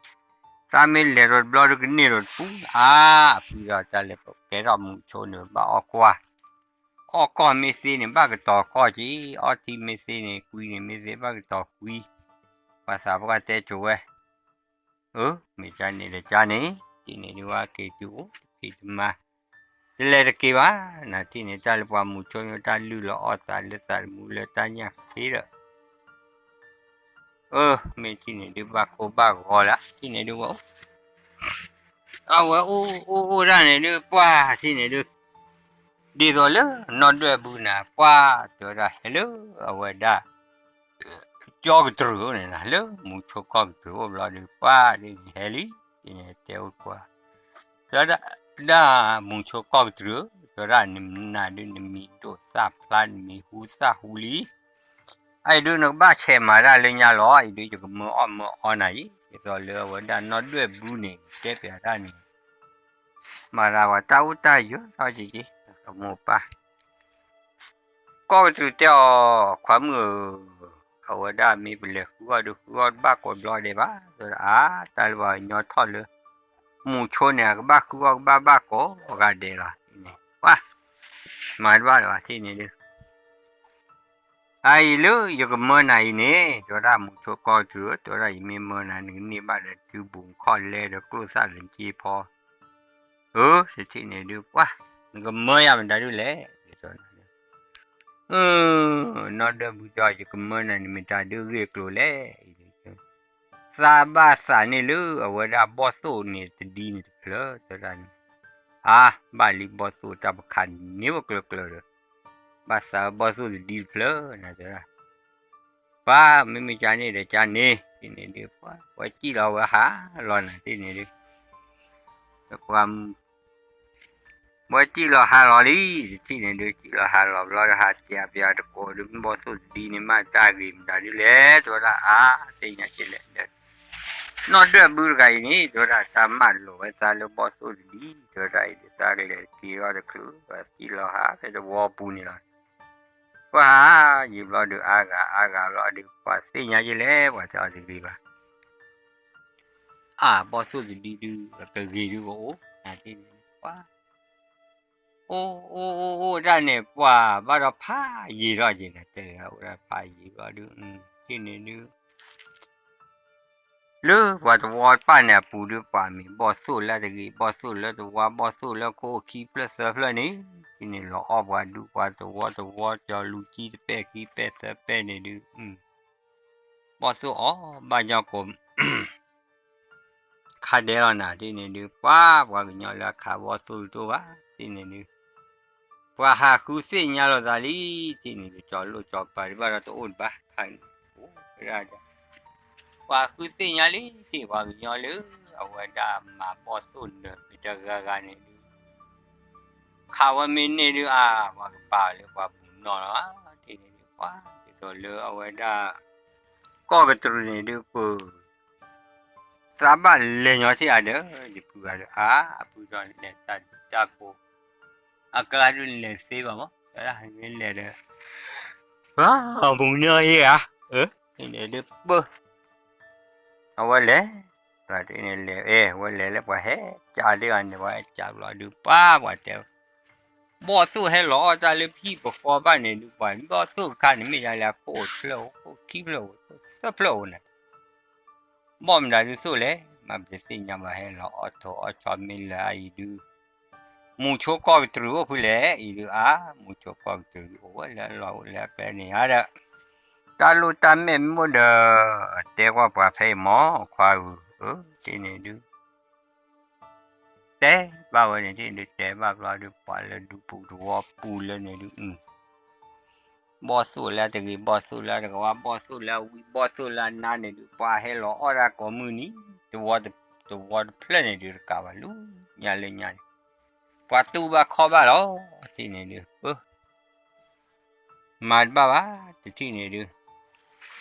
သးမ့ၢ်လဲၤဒီးတဘျီဒုး ကန့ၢ်ဒီးတပူၤ အါ အဖုဒီးတၢ်လဲၤပကဲထီၣ်မူဆိန့ၣ် ဘၣ်အီၣ်ကွၢ် အီၣ်ကီၢ်မ့ၢ်သ့န့ၣ် ဘၣ်ကတီၤကီၢ်က့ၤ အီထံမ့ၢ်သ့န့ၣ် ကွံန့ၣ်မ့ၢ်သ့ ဘၣ်ကတီၤကွံ ပှၤသးပှၢ်တဲစိၤဝဲ, အၢ မ့ၢ်ကန့ၣ်ဒီးကန့ၣ်, ထံၣ်န့ၣ်ဒုးဝဲက့ၤတုၤအိၣ်တဖံးတမၤ, တလဲၤတက့ၤဘၣ်, နထံၣ်န့ၣ် တၢ်လၢပှၤမူးဆိမ့ၢ်တၢ်လုၢ်လီၤအီၣ်သးလၢသးတမူလၢတၢ်ညၣ်ဃ့ဒီး, အၢ မ့ၢ်ထံၣ်န့ၣ်ဒုးဘၣ်ကိၢ်ဘၣ်ဂီၤလၢ ထံၣ်န့ၣ်ဒုးဝဲအိၣ် အဝဲအိၣ်အိၣ်အိၣ်ဒၣ်န့ၣ်ဒုး ပှၢ်ထံၣ်န့ၣ်ဒုး, ဒ်သိးလၢနီၢ်ဒွဲၣ်ဘုနၤ ပှၢ်တဲဝဲဒၣ်ဟဲလၢအဝဲဒၣ် ကၠီကတြူၢ်အိၣ်န့ၣ်နၤ လၢမူးဆိကီၢ်ကတြူၢ်အိၣ်ဘျီဒုး ပှၢ်ဒ်န့ၣ်ဟဲလံ, ဒ်န့ၣ်တဲအိၣ်ပှၢ်, တဲဝဲဒၣ် မူးဆိကီၢ်ကတြူၢ်ဧၢ, တဲဝဲဒၣ်နနၤဒုး နမံၤဒိၣ်သၣ်ဖျါ နမံၤဟူသၣ်ဟူလံ အံၤဒုးနကဘၣ်ဆဲးမၤတၢ်လၢညါလီၤ, အံၤဒုးယကမၢအီၣ်မၢအီနၤအံၤ, ဒ်သိးလၢအဝဲဒၣ်နီၢ်ဒွဲၣ်ဘုန့ၣ် တဲပျးတၢ်န့ၣ်, မၤသးပှၤတၢ်အိၣ်တၢ်ယၢၤထီၣ်က့ၤက့ၤ, အမိၢ်ပၢ် ကီၢ်ကတြူၢ်တဲအီၤ, ခွါမုၣ်ဧၢ, အဝဲဒၣ်မ့ၢ်ပလဲၤဃုအီၣ်ဒုးဃုအီၣ်တဘၣ်ကိးဘျီဒဲးဘၣ်, အါ တၢ်လၢပှၤကညီထီၣ်လၢ မူးဆိန့ၣ် အကဘၣ်ဃုအီၣ်ကဘၣ်ဘၣ်ကိးဂၤဒဲးလီၤ, ပှၤ မၤတဘၣ်လၢၤဘၣ်ထံၣ်န့ၣ်ဒုး အအံၤလၢယကမၢနၤအံၤန့ၣ် တဲဝဲဒၣ်မူးဆိကီၢ်ကတြူၢ်ဧၢ, တဲဝဲဒၣ်ယမ့ၢ်မၢနၤ နကန့ၢ်ဘၣ်ဒီးတုၤဘူၣ်ခီၣ်လဲဒီးကျိၣ်စၣ်လၢက့ဖီ, အၢ တထံၣ်န့ၣ်ဒုး ပှၤ နကမၢယၤမတၤဒုးလဲၣ်, နီၢ်ဒွဲၣ်ဘုတဲအီၤ ယကမၢနၤန့ၣ်မတၤဒုးဂ့ၢ်ကျိၤလဲၣ်, သးဘၣ်သးန့ၣ်လၢအဝဲဒၣ်ဘီၣ်သိၣ်န့ၣ်တဒံန့ၣ်တဖျၢၣ် တဲဝဲဒၣ်န့ၣ်, အါ ဘၣ်လံဘီၣ်သိၣ်တၢ်ပခးန့ၢ်ဝဲကျၢၤကျၢၤဒီး, ဘၣ်သးဘီၣ်သိၣ်တဒံတဖျၢၣ်နၤတဲဝဲဒၣ်, ပှၤမ့မ့ၢ်ကန့ၣ်ဒီးကန့ၣ် ထံၣ်န့ၣ်ဒုး ပှၤ ပှၤစံၣ်လီၤဝဲဟးလီၤနၤထံၣ်န့ၣ်ဒုး, ပှၤ ပှၤစံၣ်လီၤဟးလီၤလံ, တထံၣ်န့ၣ်ဒုး စံၣ်လီၤဟးလီၤဘျီဒီး ဟးတဲပယီၤတကိးဒုး ဘီၣ်သိၣ်တဒံန့ၣ် မ့ၢ်တၢ်ဂ့ၤမတၤဒုးလဲၣ် တဲဝဲဒၣ်အါ သ့ၣ်ညါက့ၤလဲၣ်ဒီး, နီၢ်ဒွဲၣ်ဘုတဂၤအံၤန့ၣ် တဲဝဲဒၣ်တၢ်မၢလိာ်ဝဲသးလၢဘီၣ်သိၣ်တဒံ တဲဝဲဒၣ်အံၤဒုး တၢ်ကလဲၤတက့ၤအီၤတချုး စံၣ်လီၤဟးဖဲတဝီပူၤန့ၣ်လီၤ, ပှၤ ယံာ်ဘျီဒုးအါဂၤအါဂၤဘျီဒုး ပှၤသ့ၣ်ညါက့ၤလဲၣ် ပှၤတဲအီၤတဂ့ၤဘၣ် အါ ဘီၣ်သိၣ်တဒံဒုး ကဂ့ၤဒုးကအိၣ်, နၤထံၣ်န့ၣ် ပှၤ အိၣ်အိၣ်အိၣ်အိၣ်ဒၣ်န့ၣ် ပှၤဘၣ်ဒီးဖးယံာ်ထီၣ်က့ၤနၤ တဲအိၣ်ဒၣ်ဖးယံာ်ဘျီဒုး ထံၣ်န့ၣ်ဒုး လၢပှၤသဝီတဖၣ်န့ၣ်အပူၤဒုး ပှၤမ့ၢ်ဘီၣ်သိၣ်လၢတဂ့ၤ ဘီၣ်သိၣ်လၢတဝါ ဘီၣ်သိၣ်လၢခိၣ်ခံဖျၢၣ်သၢဖျၢၣ်န့ၣ် ထံၣ်န့ၣ်လီၤအီၣ်ပှၤဒူပှၤသဝီ တဝီကၠီလူၤကံတပဲာ်ခံပဲာ်သၢပဲာ်န့ၣ်ဒုး ဘီၣ်သိၣ်အီၣ်ဘၣ်ညီကိး ခါဒဲးလီၤနၤ ထံၣ်န့ၣ်ဒုး ပှၤ ပှၤကညီလၢအခးဘီၣ်သိၣ်တအိၣ်ဘၣ် ထံၣ်န့ၣ်ဒုး ပှၤဟးဃုသ့ၣ်ညါလိာ်သးလံ ထံၣ်န့ၣ်ဒုး ကၠီလိာ်ကၠီပၤဒုးဘၣ်ဒီးတအိၣ်တဘၣ် ခါန့ၣ် ပှၤဃုသ့ၣ်ညါလံ ထံၣ်ပှၤကညီလၢ အဝဲဒၣ်မၤဘီၣ်သိၣ်နၢၤမ့ၢ်တဂၤဂၤန့ၣ်ဒုး ခးဝဲမ့ၢ်န့ၢ်ဒုးအါ ပှၤကပာ်အီၤလၢပှၤပူၤနီၢ်လီၤ ထံၣ်န့ၣ်ဒုး ပှၤ ဒ်သိးလၢအဝဲဒၣ် ကီၢ်ကတြူၢ်န့ၣ်ဒုး ပ သးဘၣ်လဲၤညီထံၣ်အါဒီး ယပုၢ်ဂၤဒီး အါ အပုၢ်ဒီးလဲၤတၢ်ဒုးတၢ်ကိး အကျါဒုးလဲၤသ့ဘၣ်မး တမ့ၢ်လဲၤဒီး ပူၤနီၢ်ဟ့ၣ်ဧါ အၢ န့ၣ်ဒုးပၢ အဝဲလဲၤ ပှၤတန့ၣ်လဲၤ အဲ အဝဲလဲၤလၢပှၤဟဲကးဒုးအန့ၣ် ပှၤဟဲကးဘျီဒုး ပှၤ ပှၤတဲ ဘီၣ်သိၣ်ဟဲလီၤအီၣ်တၢ်လၢပဟံၣ်ပဃီဘၣ်န့ၣ်ဒုး ပှၤဘီၣ်သိၣ်တခါန့ၣ် မ့ၢ်ယါလၢအခိၣ်အိၣ်ဖျၢၣ်အိၣ် ခိၣ်ခံဖျၢၣ်အိၣ် သၢဖျၢၣ်အိၣ်န့ၣ် ဘီၣ်မတၤဒုးသိၣ်လဲၣ် မ့ၢ်ပတသ့ၣ်ညါဘၣ် ဟဲလီၤအီၣ်ထိးအီၣ်ဆီမ့ၢ်လၢအအံၤဒုး မူးဆိကီၢ်ကတြူၢ်အိၣ်ဖုလဲၣ် အံၤဒုးအါ မူးဆိကီၢ်ကတြူၢ်အိၣ်ဝဲလၢအလီၢ်အိၣ်လၢအကျဲန့ၣ်ဧါဒီး တၢ်လိၣ်တၢ်မဲာ်မ့ၢ်အိၣ်ဒီး တဲကွၢ်ပှၤဖဲအံၤမး ခွါဧၢ အၢ တ့ၢ်န့ၣ်ဒုး တဲဘၣ်ဝဲန့ၣ် တ့ၢ်န့ၣ်ဒုး တဲဘၣ်ဘျီဒုး ပှၤလၢဒူပူၤသဝီပူၤလၢန့ၣ်ဒုး ဘီၣ်သိၣ်လၢတဂ့ၤ ဘီၣ်သိၣ်လၢတကဝါ ဘီၣ်သိၣ်လၢအဝံ ဘီၣ်သိၣ်လၢအနါန့ၣ်ဒုး ပှၤဟဲလီၤအီၣ်ဒၣ်ကိးမုၢ်နံၤ သဝီတဖျၢၣ်န့ၣ်ဒုးတကးဘၣ် လူညါလၢညါန့ၣ် ပှၤတူၢ်ဘၣ်ခီၣ်ဘၣ်လီၤ တ့ၢ်န့ၣ်ဒုး ပၢ မၤတဘၣ်ဘၣ် တထံၣ်န့ၣ်ဒုး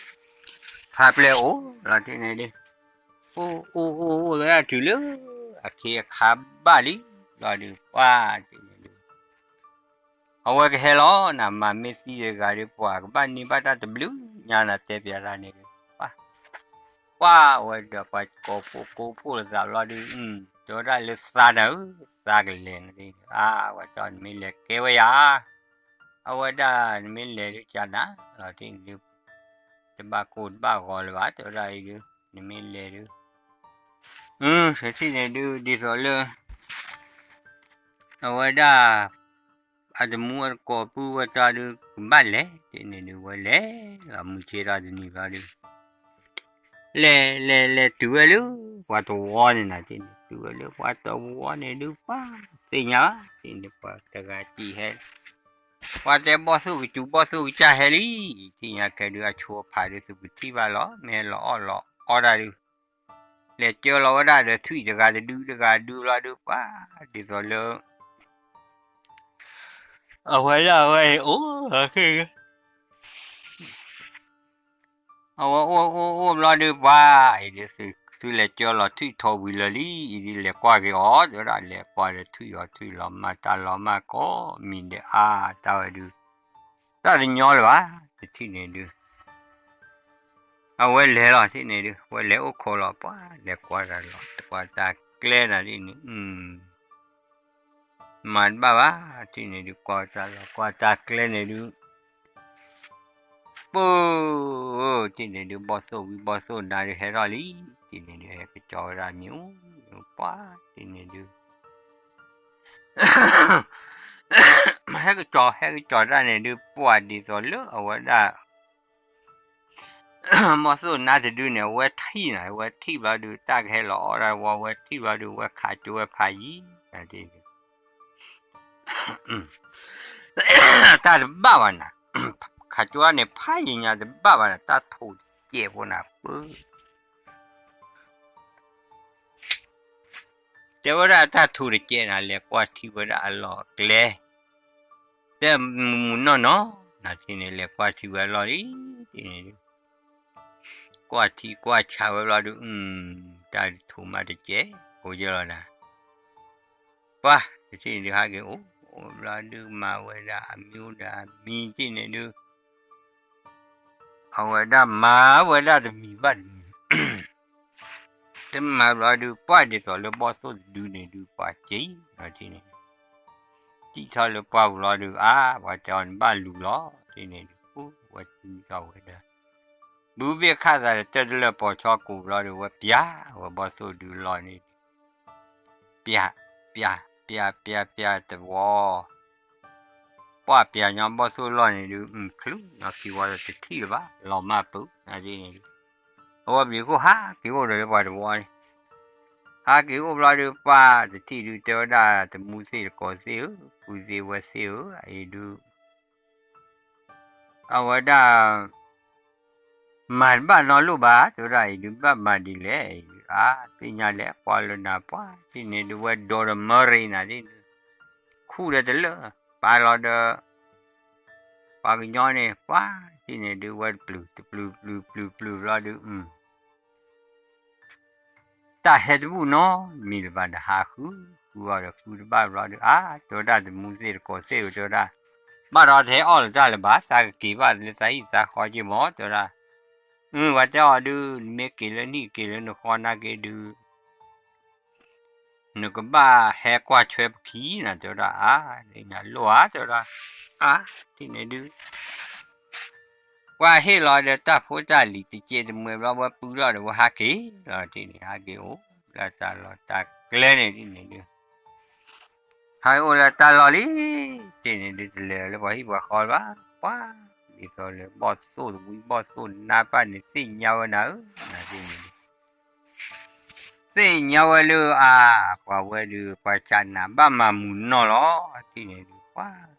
ဖးပျဲၢ်အိၣ်လီၤ တ့ၢ်န့ၣ်ဒုး အိၣ်အိၣ်အိၣ်အိၣ်လၢအတုၤလၢ အခ့အခါဘၣ်လံ လီၤဒုး ပှၤ တ့ၢ်န့ၣ်ဒုး အဝဲကဟဲလီၤနၤ မၤမ့ၢ်သံတဂၤဒုး ပှၤကဘၣ်န့ၢ်ဘၣ်တၢ်တဘျုးညါနၤ တဲပျးသးန့ၣ်ဒုး ပှၤ ပှၤဝဲဒီးပှၤကိးဖှိၣ်ကိးဖှိၣ်လိာ်သးဘျီဒုး တဲဝဲဒၣ်လၢသးနၤဧၢ သးကလဲၤနၤ တ့ၢ်န့ၣ် အါ ပှၤတဲနမ့ၢ်လဲၤကဲဝဲယၤ အဝဲဒၣ်နမ့ၢ်လဲၤဒုးကနၤလီၤ တ့ၢ်န့ၣ်ဒုး တ တဘၣ်ကိၢ်တဘၣ်ဂီၤလၢၤဘၣ် တဲဝဲဒၣ်အံၤဒုး, နမ့ၢ်လဲၤဒုး, အၢ တထံၣ်န့ၣ်ဒုး ဒ်သိးလၢ အဝဲဒၣ် အတမူအတကိးပုၢ်ဝဲတၢ်ဒုး ကဘၣ်လဲၤ တထံၣ်န့ၣ်ဒုး ဝဲလဲၤလီၤမုၢ်ဆ့ၣ်ထီၣ်တနံၤဘျီဒုး လဲၤလဲၤလဲၤတုၤဝဲလၢ ပှၤတဝီန့ၣ်နၤ တထံၣ်န့ၣ် တုၤဝဲလၢပှၤတဝီန့ၣ်ဒုး ပှၤသ့ၣ်ညါဘၣ် တထံၣ်န့ၣ် ပှၤတဂၤတံၢ်ဟဲ ပှၤတဲဘီၣ်သိၣ်ကစူၤဘီၣ်သိၣ်ကစၢ်ဟဲလံ, တထံၣ်ညါခဲဒုး အဆိအဖးဒုး သုကထံၣ်ဘၣ်လီၤ မ့ၢ်ဟဲလီၤအီၣ်လီၤအီတၢ်ဒုး လဲၤကၢလီၤဝဲဒၣ်ဒီးထွံၣ်တဂၤတဒုတဂၤဒုဘျီဒုး ပှၤဒ်သိးလၢ အဝဲဒၣ်ဝဲအံၤအိၣ် အဝဲအိၣ်အိၣ်အိၣ်ဘျီဒုး ပှၤအံၤဒုး သုလဲၤကၢလီၤထွံၣ်ထိးဝံၤလၢာ်လံ အံၤဒုး လဲၤကွၢ်က့ၤအီၤ တဲဝဲဒၣ် လဲၤကွၢ်ဒီးထွံၣ်အီၤ ထွံၣ်လီၤမၢ်တၢ်လီၤမၢ်ကိးမံၤဒဲးအါ တၢ်ဝဲဒုး တၢ်တညီလၢၤဘၣ် တထံၣ်န့ၣ်ဒုး အဝဲလဲၤလီၤ တထံၣ်န့ၣ်ဒုး ဝဲလဲၤအိၣ်ခိးလီၤ ပှၤလဲၤကွၢ်တၢ်လီၤ ကွၢ်တၢ်ကျဲနၤ တထံၣ်န့ၣ် မၤတဘၣ်ဘၣ် တထံၣ်န့ၣ်ဒုး ကွၢ်တၢ်လီၤ ကွၢ်တၢ်ကျဲန့ၣ်ဒုး ပၢ် တထံၣ်န့ၣ်ဒုး ဘီၣ်သိၣ်ဝံဘီၣ်သိၣ်နါဒုး ဟဲထီၣ်လံ တထံၣ်န့ၣ်ဒုး ဟဲကစီၤဝဲဒၣ်မံၤ ပှၤ တထံၣ်န့ၣ်ဒုး ဟဲကစီၤ ဟဲကစီၤတၢ်န့ၣ်ဒုး ပှၤဒ်သိးလၢအဝဲဒၣ် ဘီၣ်သိၣ်နါတဒုန့ၣ် အဝဲထံၣ်နၤ အဝဲထံၣ်ဘျီဒုး တၢ်ကဟဲလီၤအီၣ်ဒၣ်ဝဲ အဝဲထံၣ်ဘျီဒုး အဝဲခးကၠိဝဲဖးယံၤ တၢ်တဘၣ်ဘၣ်နၤ ခးကၠိန့ၣ် ဖးယံၤညါတဘၣ်ဘၣ်နၤ တၢ်ထိးတစဲးဖိနၤ ပၢ် တဲဝဲဒၣ်တၢ်ထိးတစဲးနၤ လဲၤကွၢ်ထံဝဲဒၣ်အလီၢ်အကျဲ တဲမုၢ်မုၢ်နီၢ်နီၢ် နၤ တထံၣ်န့ၣ် လဲၤကွၢ်ထံဝဲအလီၢ်လံ တထံၣ်န့ၣ်ဒုး ကွၢ်ထံကွၢ်ဆးဝဲဘျီဒုး တၢ်ထိးမးတစဲး အိၣ်ယဲလီၤနၤ ပှၤ တထံၣ်န့ၣ်ဒုး ဟးက့ၤအိၣ် အိၣ်ဘျီဒုး မၤဝဲဒၣ်အမံၤအိၣ်ဒီးအမံၤ တထံၣ်န့ၣ်ဒုး အဝဲဒၣ်မၤဝဲဒၣ်တမံၤဘၣ်တမံၤ တမၤဘျီဒုး ပှၤဒ်သိးလၢဘီၣ်သိၣ်တဒုန့ၣ်ဒုး ပှၤက့ၤ တထံၣ်န့ၣ် တံၢ်ထီၣ်လၢပှၢ်ပူၤလီၤဒုး အါ ပှၤတဲအီၤနဘၣ်လူၤလီၤ တထံၣ်န့ၣ်ဒုး ပှၤတံၢ်ထီၣ်ဝဲဒၣ် ဘုဘ့ၣ်ခၣ်သးဒီးတၢ်တလၢာ်ပိာ်ဆီကိးဘျီဒုး ဝဲပျၢ်ဝဲဘီၣ်သိၣ်ဒုးလီၢ်န့ၣ် ပျၢ် ပျၢ် ပျၢ် ပျၢ် ပျၢ်တဝီ ပှၢ်ပျၢ်ညီဘီၣ်သိၣ်လီၢ်န့ၣ်ဒုး ချုးညီခံဝီဒီးတထံၣ်လၢၤဘၣ် လီၤမၢ်ပၢၢ် နၤ တထံၣ်န့ၣ်ဒုး အဝဲပျံၤခိၣ်ဟးက့ၤအိၣ်ဒီးလၢပှၤတဝီန့ၣ် ဟးက့ၤအိၣ်ဘျီဒုး ပှၤတထံၣ်ဒုး တဲဝဲဒၣ် တမူသ့ၣ်တကိးသ့ၣ်ဧၢ ပုၢ်သ့ၣ်ဝဲၢ်သ့ၣ်ဧၢ အံၤဒုး အဝဲဒၣ် မၤတဘၣ်နီတလိၣ်ဘၣ် တဲဝဲဒၣ်အံၤဒုး ဘၣ်မၤဒ်လဲၣ် အံၤဒုး အါ သ့ၣ်ညါလဲၣ် ကွၢ်လၢနၤ ပှၤ တထံၣ်န့ၣ်ဒုး ဝဲဒိးဒီးမၢရ့နၤ တထံၣ်န့ၣ် ခူၣ်ဒီးတလၢာ် ပာ်လီၤဒီး ပှၤကညီန့ၣ် ပှၤ တထံၣ်န့ၣ်ဒုး ဝဲတပျုၤ တပျုၤ ပျုၤ ပျုၤ ပျုၤဘျီဒုး တၢ်ဟဲတဘူၣ်နီတမံၤလၢၤဘၣ်ဒီး ဟးဃု ဃုအီၤဒီးဃုတဘၣ်ဘျီဒုး အါ တဲဝဲဒၣ် တမူသ့ၣ်တကိးသ့ၣ်ဧၢ တဲဝဲဒၣ် ဘၣ်ဒီးတဟဲအီၣ်လၢၤတၢ်လၢၤဘၣ် သးကက့ၤဘၣ်လၢသးဟံၣ်သးဃီက့ၤမး တဲဝဲဒၣ် အၢ ပှၤတဲအီၤဒုး နမ့ၢ်က့ၤလၢနဟံၣ်က့ၤလၢနဃီနာ်က့ဒုး နကဘၣ်ဟဲကွၢ်ထွဲပခံနၤ တဲဝဲဒၣ် အါ နလိၣ်ဧါ တဲဝဲဒၣ် အါ တထံၣ်န့ၣ်ဒုး ပှၤဟ့ၣ်လီၤဒီးတၢ်ဖိတၢ်လံၤတစဲးတမှဲဘျီ ဝဲပုၢ်လီၤဒီးဝဲဟးက့ၤလီၤ တထံၣ်န့ၣ် ဟးက့ၤအိၣ် လၢတၢ်လီၢ်တၢ်ကျဲန့ၣ် တထံၣ်န့ၣ်ဒုး ဟးက့ၤအိၣ်လၢတၢ်လီၢ်လံ တထံၣ်န့ၣ်ဒုး တလဲၤလၢပှၤဟံၣ်ပှၤဃီလၢၤဘၣ် ပှၤ ဒ်သိးလၢဘီၣ်သိၣ်တဝံဘီၣ်သိၣ် နါပၢ်န့ၣ် သ့ၣ်ညါဝဲနၤဧၢ နၤ တထံၣ်န့ၣ်ဒုး သ့ၣ်ညါဝဲလၢအါ ပှၤဝဲဒုး ပှၤစံးနၤ ဘၣ်မၤမုာ်နီၢ်လီၤ တထံၣ်န့ၣ်ဒုး ပှၤ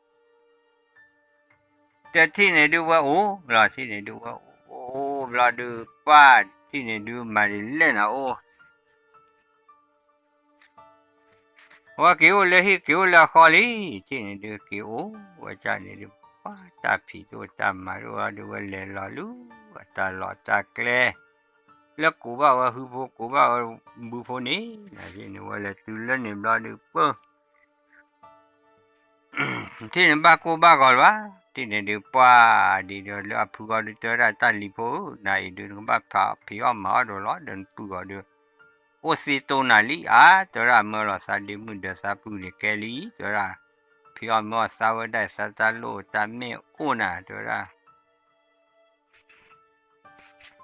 တထံၣ်န့ၣ်ဒုး ဝဲအိၣ်လီၤ တထံၣ်န့ၣ်ဒုး ဝဲအိၣ်ဘျီဒုး ပှၤ တထံၣ်န့ၣ်ဒုး မၤဒ်လဲၣ်နၤအိၣ် ဝဲက့ၤအိၣ်လၢဟံၣ်က့ၤအိၣ်လၢအဃီလံ တထံၣ်န့ၣ်ဒုး က့ၤအိၣ်ဝဲဒၣ်န့ၣ်ဒုး ပှၤတၢ်ဖံးတအိၣ်တၢ်မၤတအိၣ်လီၤဒုး ဝဲလဲၤလီၤလၢအတၢ်လီၢ်တၢ်ကျဲ လၢကိးဘၣ်ဝဲဟုဖိကိးဘၣ်ဝဲဘုဖိန့ၣ် နၤ တထံၣ်န့ၣ် ဝဲလဲၤတုၤလၢန့ၣ်ဘျီဒုး ပၢ် တထံၣ်န့ၣ် ဘၣ်ကိၢ်ဘၣ်ဂီၤလၢၤဘၣ် တထံၣ်န့ၣ်ဒုး ပှၤဒ်ဒီးလၢအဖုဂီၤဒုး တဲဝဲဒၣ် တၢ်လံၤဖိဧၢ နၤအံၤဒုး နကဘၣ်ဖးဖံးအီၣ်မၤအီၣ်ဒိၣ်လီၤ ဒီးနပုၢ်ဂီၤဒုး အိၣ်သ့တိၢ်နၤလံ အါ တဲဝဲဒၣ် မၢလီၤသးဒ့မုၣ်ဒီးသးပုၢ်န့ၣ်ကဲလံ တဲဝဲဒၣ် ဖံးအီၣ်မၤအီၣ်သးဝဲဒၣ် သးတၢ်လိၣ်တၢ်မဲာ်အိၣ်နၤ တဲဝဲဒၣ်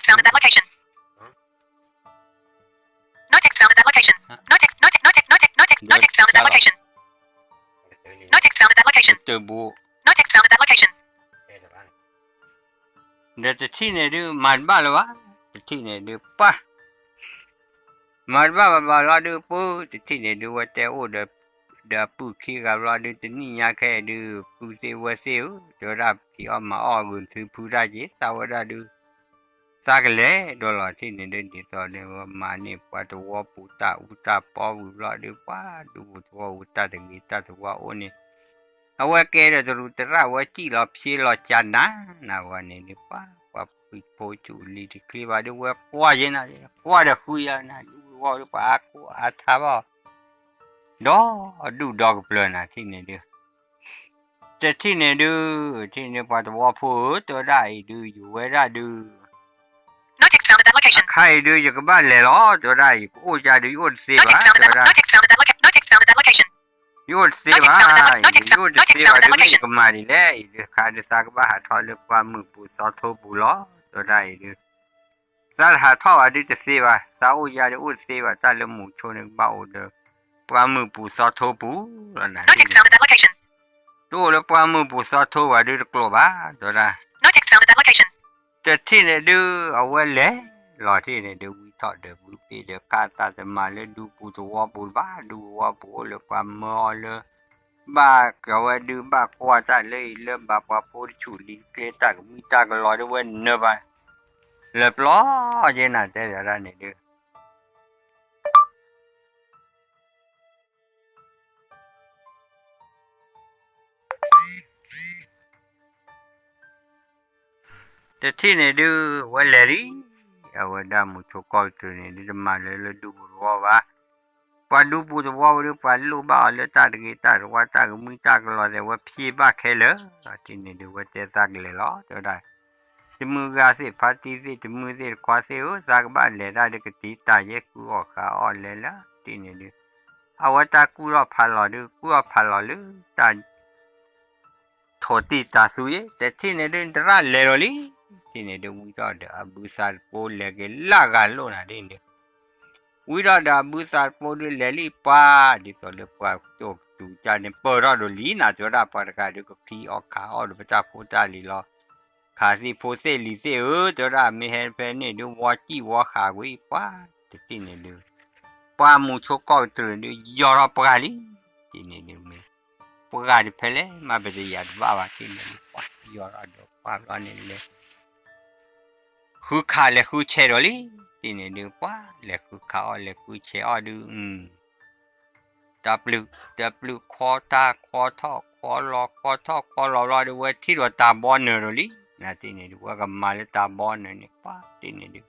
text found at that location. No text found at that location. No text, no text, no text, no text, no text, no text found at that location. No text found at that location. တၢ်ဘိ No text found at that location. ဒီးတထံၣ်န့ၣ်ဒုး မၤတဘၣ်လၢၤဘၣ်, တထံၣ်န့ၣ်ဒုးပှၤ မၤတဘၣ်ဘၣ်ဘၣ်လီၤဒုး ပှၤတထံၣ်န့ၣ်ဒုး ဝဲတဲအိၣ်ဒီး ဒီးအပုၢ်ခံဂၤဘျီဒုး တနံၣ်ညါခဲအံၤဒုး ပုၢ်သ့ၣ်ဝဲၢ်သ့ၣ်ဧၢ, တဲဝဲဒၣ်ဖံးအီၣ်မၤအီၣ်ဂုာ်သုဖုတၢ်က့ၤ သးဝဲဒၣ်ဒုး သးကလဲၤဒီးလီၤ တထံၣ်န့ၣ်ဒုး ဒ်သိးဒီးဝဲမၤန့ၢ်ပှၤသဝီပူၤတၢ်အူတၢ်ပီဝံၤဘျီဒုး ပှၤဒူပူၤသဝီပူၤတၢ်တဂ့ၤတၢ်သဝီအိၣ်န့ၣ် အဝဲကဲဒီးတရူးတရၣ်ဝဲစံၣ်လီၤဖျ့လီၤကၢ်နၤ နဝဲန့ၣ်ဒုး ပှၤ ပှၤဖိဆူၣ်လံၤတချ့ဘၣ်ဒုး ဝဲကွၢ်ယဲနၤ ကွၢ်ဒီးဃုယၤနၤ ဒူပူၤသဝီဒုး ပှၤအါကိးအါထါဘၣ် ဒီးဒူၣ်ဒီကပျၢၤနၤ ထံၣ်န့ၣ်ဒုး တထံၣ်န့ၣ်ဒုး ထံၣ်န့ၣ်ပှၤသဝီဖိဧၢ တဲဝဲဒၣ်အံၤဒုး ယဝဲဒၣ်ဒုး No text found at that location. အခါအံၤဒုး ယကဘၣ်လဲၤလီၤ တဲဝဲဒၣ် ယကအိၣ်ကၢ်ဒုး ယအိၣ်တသ့ဘၣ် တဲဝဲဒၣ် No text found at that location. ယအိၣ်တသ့ဘၣ် ယအိၣ်တသ့ဘၣ်ဒုး ယကမၤဒ်လဲၣ် အံၤဒုး ခါဒုးသးကဘၣ်ဟးထီၣ်လၢပှၢ်မုၢ်ပူၤသီထိပူၤလီၤ တဲဝဲဒၣ်အံၤဒုး သးတဟးထီၣ်ဘၣ်ဒုးတသ့ဘၣ် သးအိၣ်ယၤဒုးအိၣ်တသ့ဘၣ် တၢ်လၢမူဆိန့ၣ်ကဘၣ်အိၣ်ဒီး ပှၢ်မုၢ်ပူၤသီထိပူၤလီၤနၤ တအိၣ်လၢပှၢ်မုၢ်ပူၤသီထိဘၣ်ဒုးတကျိၤဘၣ် တဲဝဲဒၣ် တထံၣ်န့ၣ်ဒုး အဝဲလဲၤလီၤထံၣ်န့ၣ်ဒုး ဝံထီၣ်ဒီးဘုပ့ၢ်ဒီးခါသးတမၤလၢဒူပူၤသဝီပူၤဘၣ် ဒူသဝီပူၤအိၣ်လၢပှၤမၢအီၤလၢ ဘၣ်ကဝဲဒုးဘၣ်ကွၢ်တၢ်လၢအံၤလၢဘၣ်ပှၤဖိတဆူၣ်လံၤကျဲတၢ်ကမံတၢ်ကလီၤဒုးဝဲနၢၤဘၣ် လၢပျီယဲနၤတဲဒၣ်န့ၣ်ဒုး တထံၣ်န့ၣ်ဒုး အဝဲလဲၤလံ အဝဲဒၣ်မူဆိကီၢ်ကတၢၢ်န့ၣ်ဒုး တမၤလၢလၢဒူပူၤသဝီဘၣ် ပှၤဒူပူၤသဝီဝဲဒုး ပှၤလိၣ်ဘၣ်အီၤလၢတၢ်တဂ့ၤတၢ်တဝါတၢ်ကမံတၢ်ကလီၤသဲး ဝဲဖျ့ဘၣ်ခဲလၢာ် ထံၣ်န့ၣ်ဒုး ဝဲတဲသးကလဲၤလီၤ တဲဝဲဒၣ် တမုၢ်ဂၤသ့ၣ် ဖါတံၢ်သ့ၣ် တမုၢ်သ့ၣ်တခွါသ့ၣ်ဧၢ သးကဘၣ်လဲၤဒၣ်ဒုး ကတံာ်တာ်ယဲၢ်ကုအီၣ်ဃာ်အီၣ်လဲၤလၢ ထံၣ်န့ၣ်ဒုး အဝဲတၢ်ကူၣ်ထီၣ်ဖးလီၤဒုး ကူၣ်ထီၣ်ဖးလီၤလၢတၢ် ထိၣ်တံၢ်တၢ်သူယဲ တထံၣ်န့ၣ်ဒုး တရၣ်လဲၤဒီးလံ ထံၣ်န့ၣ်ဒုး ဝံထီၣ်ဒီးအဘုသးတပိလဲၤက့ၤလၢဂၤလိၣ်နၤဒ်န့ၣ်ဒုး ဝံထီၣ်ဒီးအဘုသးတပိဒုးလဲၤလံပှၤ ဒ်သိးလၢပှၤကတိၢ်ကတူၤကၢ်န့ၣ် ပၢၢ်ထီၣ်ဒိၣ်လံနၤ တဲဝဲဒၣ်ပှၤတဂၤဒုး ကခံအီၣ်ခးအီၣ်ဒီးပတၢ်ဖိတၢ်လံၤလီၤ ခးသံၣ်ဖိသ့ၣ်လံၤသ့ၣ်ဧၢ တဲဝဲဒၣ် မ့ၢ်ဟဲဖဲန့ၣ်ဒုး ဝီစံၣ်ဝီဃာ်ကွံာ်ပှၤ တထံၣ်န့ၣ်ဒုး ပှၤမူဆိကီၢ်ကတြူၢ်ဒုး ယီၤထီၣ်ပှၢ်လံ ထံၣ်န့ၣ်ဒုးမ့ၢ် ပှၢ်တဖဲလဲၣ် မ့ၢ်ပတယၤတဘၣ်ဘၣ် ထံၣ်န့ၣ်ဒုး ပှၤယီၤထီၣ်ဒီးပှၢ်ဘျီန့ၣ်လဲၤ ဃုခးလဲၤဃုဆဲးဒီးလံ ထံၣ်န့ၣ်ဒုး ပှၤလဲၤဃုခးအီၣ်လဲၤဃုဆဲးအီၣ်ဒုး တပျုၢ် တပျုၢ်ခွီတၢ်ခွီထီၣ်ခွီလီၤခွီထီၣ်ခွီလီၤဘျီဒုး ဝဲထံၣ်ဒီးတၢ်ဘီနၢၤဒီးလံ နထံၣ်န့ၣ်ဒုး ဝဲကမၤလၢတၢ်ဘီနၢၤန့ၣ် ပှၤထံၣ်န့ၣ်ဒုး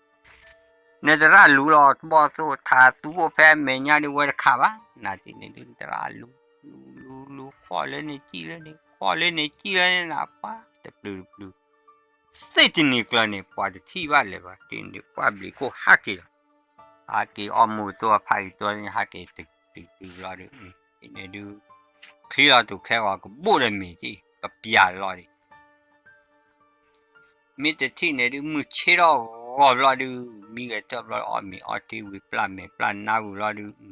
နသရၣ်လူလီၤဘီၣ်သိၣ်ထးသူအိၣ်ဖဲအမဲာ်ညါဒုး ဝဲတခးဘၣ် နထံၣ်န့ၣ်ဒုး သရၣ်လူ လူ လူ လူ ခီၣ်လၢန့ၣ်ကံၣ်လၢန့ၣ် ခီၣ်လၢန့ၣ်ကံၣ်လၢန့ၣ်နၤ ပှၤတပျုၢ်တပျုၢ် သ့ၣ်တနံၤကျၢၤန့ၣ် ပှၤတထံၣ်ဘၣ်လၢၤဘၣ် ထံၣ်န့ၣ်ဒုး ပှၢ်ဘျံးခိၣ်ဟးက့ၤလီၤ ဟးက့ၤအီၣ်မူးတတိၢ်အဖးက့ၤတိၢ်န့ၣ် ဟးက့ၤတုၤတုၤဘျီဒုး ထံၣ်န့ၣ်ဒုး ချံလီၤတူာ်ခဲဂီၤကဘိၣ်ဒီးမ့ၤက့ၤ ကပျးလီၤဒံး မ့ၢ်တထံၣ်န့ၣ်ဒုး မုၢ်ဆ့ၣ်ထီၣ်ဂီၤဘျီဒုး မံဂဲၤထၢၣ်ဘျီ အီၣ်မ့ၤအီထံဝံၤပျၢ်မဲာ်ပျၢ်နါဝံၤဘျီဒုး အီ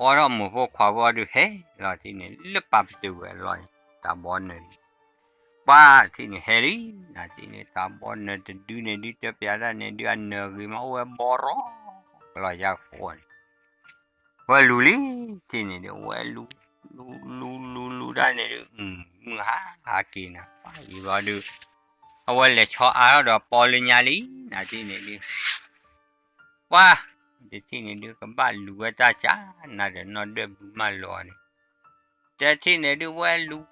ထီၣ်မိၢ်ဖိခွါဖိဒုးဟဲလီၤထံၣ်န့ၣ် လၢပာ်ပတုာ်ဝဲအလီၢ်န့ၣ် တၢ်ဘီနၢၤန့ၣ် ပှၤထံၣ်န့ၣ်ဟဲလံ နထံၣ်န့ၣ် တၢ်ဘီနၢၤတဒုန့ၣ်ဒုး တဲပျးတၢ်န့ၣ်ဒုး အနၢၤဂ့ၤမး အိၣ်ဝဲဘီရီ ကလီၤယါဃိန့ၣ် ဝဲလူၤလံ ထံၣ်န့ၣ်ဒုး ဝဲလူၤ လူၤ လူၤ လူၤ လူၤတၢ်န့ၣ်ဒုး မုၢ်ဟါ ဟးက့ၤနၤ ပှၤယံၤဘျီဒုး အဝဲလဲၤဆီအါထီၣ်ဒီးပီလၢညါလံ နထံၣ်န့ၣ်ဒုး ပှၤ တထံၣ်န့ၣ်ဒုး ကဘၣ်လူၤဝဲတၢ်ကၢ်နၤဒီးနီၢ်ဒွဲၣ်ဘုမၢလီၤန့ၣ် တထံၣ်န့ၣ်ဒုး ဝဲလူၤ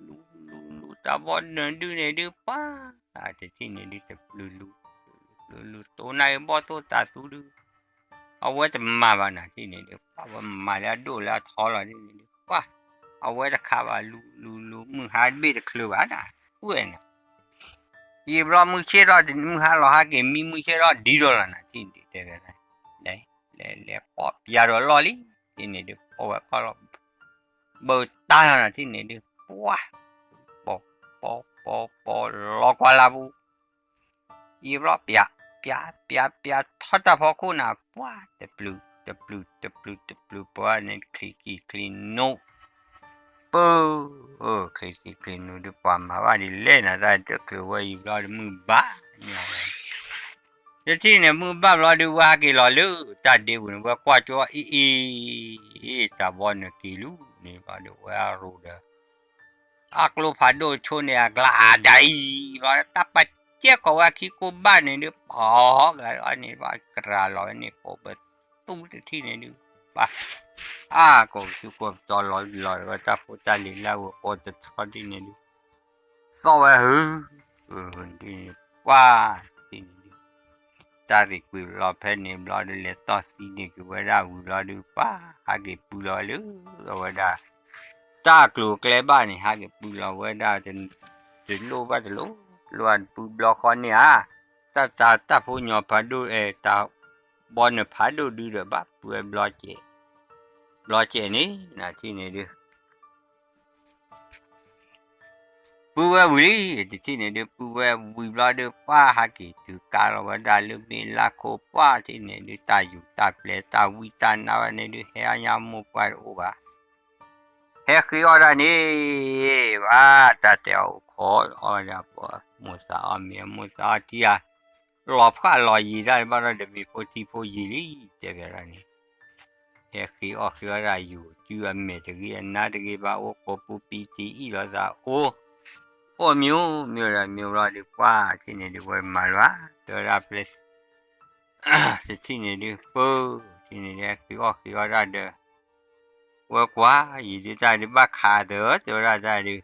လူၤ လူၤ လူၤ တၢ်ဘီနၢၤဒုးန့ၣ်ဒုး ပှၤ တထံၣ်န့ၣ်ဒုး တပျုၢ်လူၤ တပျုၢ်လူၤ တိၢ်နၢ်အံၤဘီၣ်သိၣ်တၤသူဒုး အဝဲတမၤဘၣ်နၤထံၣ်န့ၣ်ဒုး ပှၤဝဲမၤလၢအဒိၣ်လၢအထီလီၤဒ်န့ၣ်ဒုး ပှၤ အဝဲတခးဘၣ်လူၤ လူၤ လူၤ မုၢ်ဟါတဘ့ၣ်တချုးဘၣ်နၤ ကွဲးနၤ ယံာ်ဘျီမုၢ်ဆ့ၣ်ထီၣ် မုၢ်ဟါလီၤဟးက့ၤ မံမုၢ်ဆ့ၣ်ထီၣ်ဒ်ဒီးလီၤနၤ ထံၣ်န့ၣ်ဒုးတဲဝဲဒၣ် လဲၤ လဲၤ လဲၤပိာ်ပျးဒီးလီၢ်လံ ထံၣ်န့ၣ်ဒုး ပိာ်ဝဲခီလီၤ ဘၢတၢ်လီၤနၤ ထံၣ်န့ၣ်ဒုး ပှၤ ပိာ် ပိာ် ပိာ် ပိာ် လီၤကွၢ်လၢပူၤ ယံာ်ဘျီပျး ပျး ပျး ပျးထီၣ်တၢ်ဖီခိၣ်နၤ ပှၤ တပျုၢ် တပျုၢ် တပျုၢ် တပျုၢ် ပှၤန့ၣ် ချံကံၢ်ချံနူ ပၢ ချံကံၢ်ချံနူဒုး ပှၤမၤဘၣ်ဒ်လဲၣ်နၤ တၢ်တချုးဝဲယံာ်ဘျီဒုး မုၢ်ဘၣ် မ့ၢ်ဝဲ တထံၣ်န့ၣ် မုၢ်ဘၣ်ဘျီဒုး ဝဲဟးက့ၤလီၤလၢ တၢ်ဒ့ပူၤန့ၣ် ဝဲကွၢ်ကၠီအံၤအံၤ တၢ်ဘီနၢၤက့ၤလူၤန့ၣ်ဘျီဒုး ဝဲအရူၤဒီး အကျိဖးဒိၣ်ဆိန့ၣ် အကျါအါဒၣ်အံၤဘျီ တၢ်ပာ်ကဲခိးဝဲအခံကိးဘၣ်န့ၣ်ဒုး ပှၤကလီန့ၣ် ဘၣ်ကရၤလီၤဝဲန့ၣ် ကိးပသူတထံၣ်န့ၣ်ဒုး ပှၤ အါ ကိးပသူကိးပတီၤလီၤလီၤဝဲတၢ်ဖိတၢ်လံၤလၢအဂီၢ် ကိးတထီၣ်ဒ်န့ၣ်ဒုး သီၣ်ဝဲဟု ဒ်န့ၣ် ပှၤ ဒ်န့ၣ်ဒုး တၢ်ရ့ၣ်ကွံာ်လီၤဖဲန့ၣ်ဘျီဒုး လဲၤတီၢ်သံန့ၢ်က့ၤဝဲဒၣ်ဝံၤဘျီဒုး ပှၤ ဟးက့ၤပုၢ်လီၤလၢအဝဲဒၣ် တၢ်ကျိၤကျဲဘၣ်န့ၣ် ဟးက့ၤပုၢ်လီၤဝဲဒၣ် တလိၣ်ဘၣ်တလိၣ် လိၣ်ဘၣ်ပုၢ်ဘျီဃီန့ၣ်ဧါ တၢ်တၢ်တၢ်ဖိညီဖးဒိၣ် တၢ်ဘီနၢၤဖးဒိၣ်ဒုးဒီး ဘၣ်ပုၢ်ဝဲဘျီကဲး ဘျီကဲးန့ၣ် နထံၣ်န့ၣ်ဒုး ပုၢ်ဝဲဝံၤလံ တထံၣ်န့ၣ်ဒုး ပုၢ်ဝဲဝံၤဘျီဒုး ပှၤဟးက့ၤတုၤကါလီၤဝဲဒၣ်လၢမ့ၢ်လါခိၣ် ပှၤထံၣ်န့ၣ်ဒုး တၢ်ယူၤတၢ်ပျဲ တၢ်ဝံတၢ်နါဝဲန့ၣ်ဒုး ဟဲအါညါမိၢ်ပှၢ်တအိၣ်ဘၣ် ဟဲဃ့အီၣ်ဒၣ်န့ၣ် ဘၣ်တၢ်တဲအီၤအိၣ်ခိးအီၣ်ဝဲဒၣ် မိၢ်သးအီၣ်မ့ၤ မိၢ်သးအီၣ်ထံဧါ လီၤဖှၣ်လီၤယံၤတၢ်ဘၣ်ဒီး တမ့ၢ်ဖိထံဖိယံၤလံ တဲဘၣ်ဒၣ်န့ၣ် ဟဲဃ့အီၣ်ဃ့အီၣ်ဒၣ်ယူၤ တုၤအမဲာ်တဂ့ၤအနါတဂ့ၤဘၣ် အိၣ်ကိးပူၤပံတ့ၢ်အံၣ်လိာ်သးအိၣ် အိၣ်မ့ၢ်အိၣ်မ့ၢ်အိၣ်ဒီးမ့ၢ်အိၣ်ဘျီဒုး ပှၤထံၣ်န့ၣ်ဒုး ဝဲမၤလၢၤ တဲဝဲဒၣ်ပျဲ တထံၣ်န့ၣ်ဒုး ပၢ ထံၣ်န့ၣ်ဒုး ဟဲဃ့အီၣ်ဃ့အီၣ်ဒၣ်ဒီး ဝဲကွၢ် ယံာ်ဒုးတၢ်ဒုးဘၣ်ခးသၢ တဲဝဲဒၣ်တၢ်ဒုး တ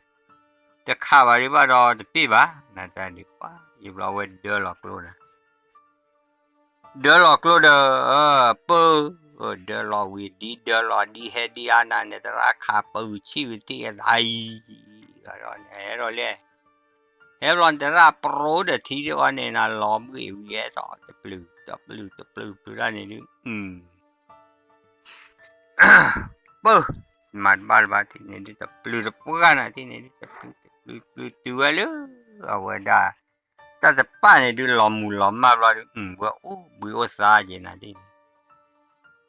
ခးဘၣ်ဒုးဘၣ်ဒီးတပ့ၢ်ဘၣ် နတၢ်ဒုး ပှၤ ယံာ်ဘျီဝဲဒၢလီၤကျိဒီး ဒၢလီၤကျိဒီး ပၢ ဒၢလီၤဝံၤဒ်ဒၢလီၤဒ်ဟဲဒ်အါနၤန့ၣ် သရၣ်ခးပၢဆံၣ်ဝံၤတ့ၢ်အသးအံၤ ဟဲဒီးလဲၣ် ဟဲဘျီန့ၣ် သရၣ်ပရိဒီးထံဒ်အီၤန့ၣ် နလီၤဘှံးဝံၤဟဲဒီး တပျုၢ် တပျုၢ် တပျုၢ်တပျုၢ်တပျုၢ်ဒၣ်န့ၣ်ဒုး ပၢ မၤတဘၣ်တဘၣ်ထံၣ်န့ၣ်ဒုး တပျုၢ်တပှၢ်နၤထံၣ်န့ၣ်ဒုး တပျုၢ်တပျုၢ်တပျုၢ်တုၤဝဲလၢ အဝဲဒၣ် တၢ်တပာ်န့ၣ်ဒုး လီၤမုၢ်လီၤမၢ်ဘျီဒုး ဝဲအိၣ်ဘှံးအိၣ်သါက့ၤနၤဒ်န့ၣ်,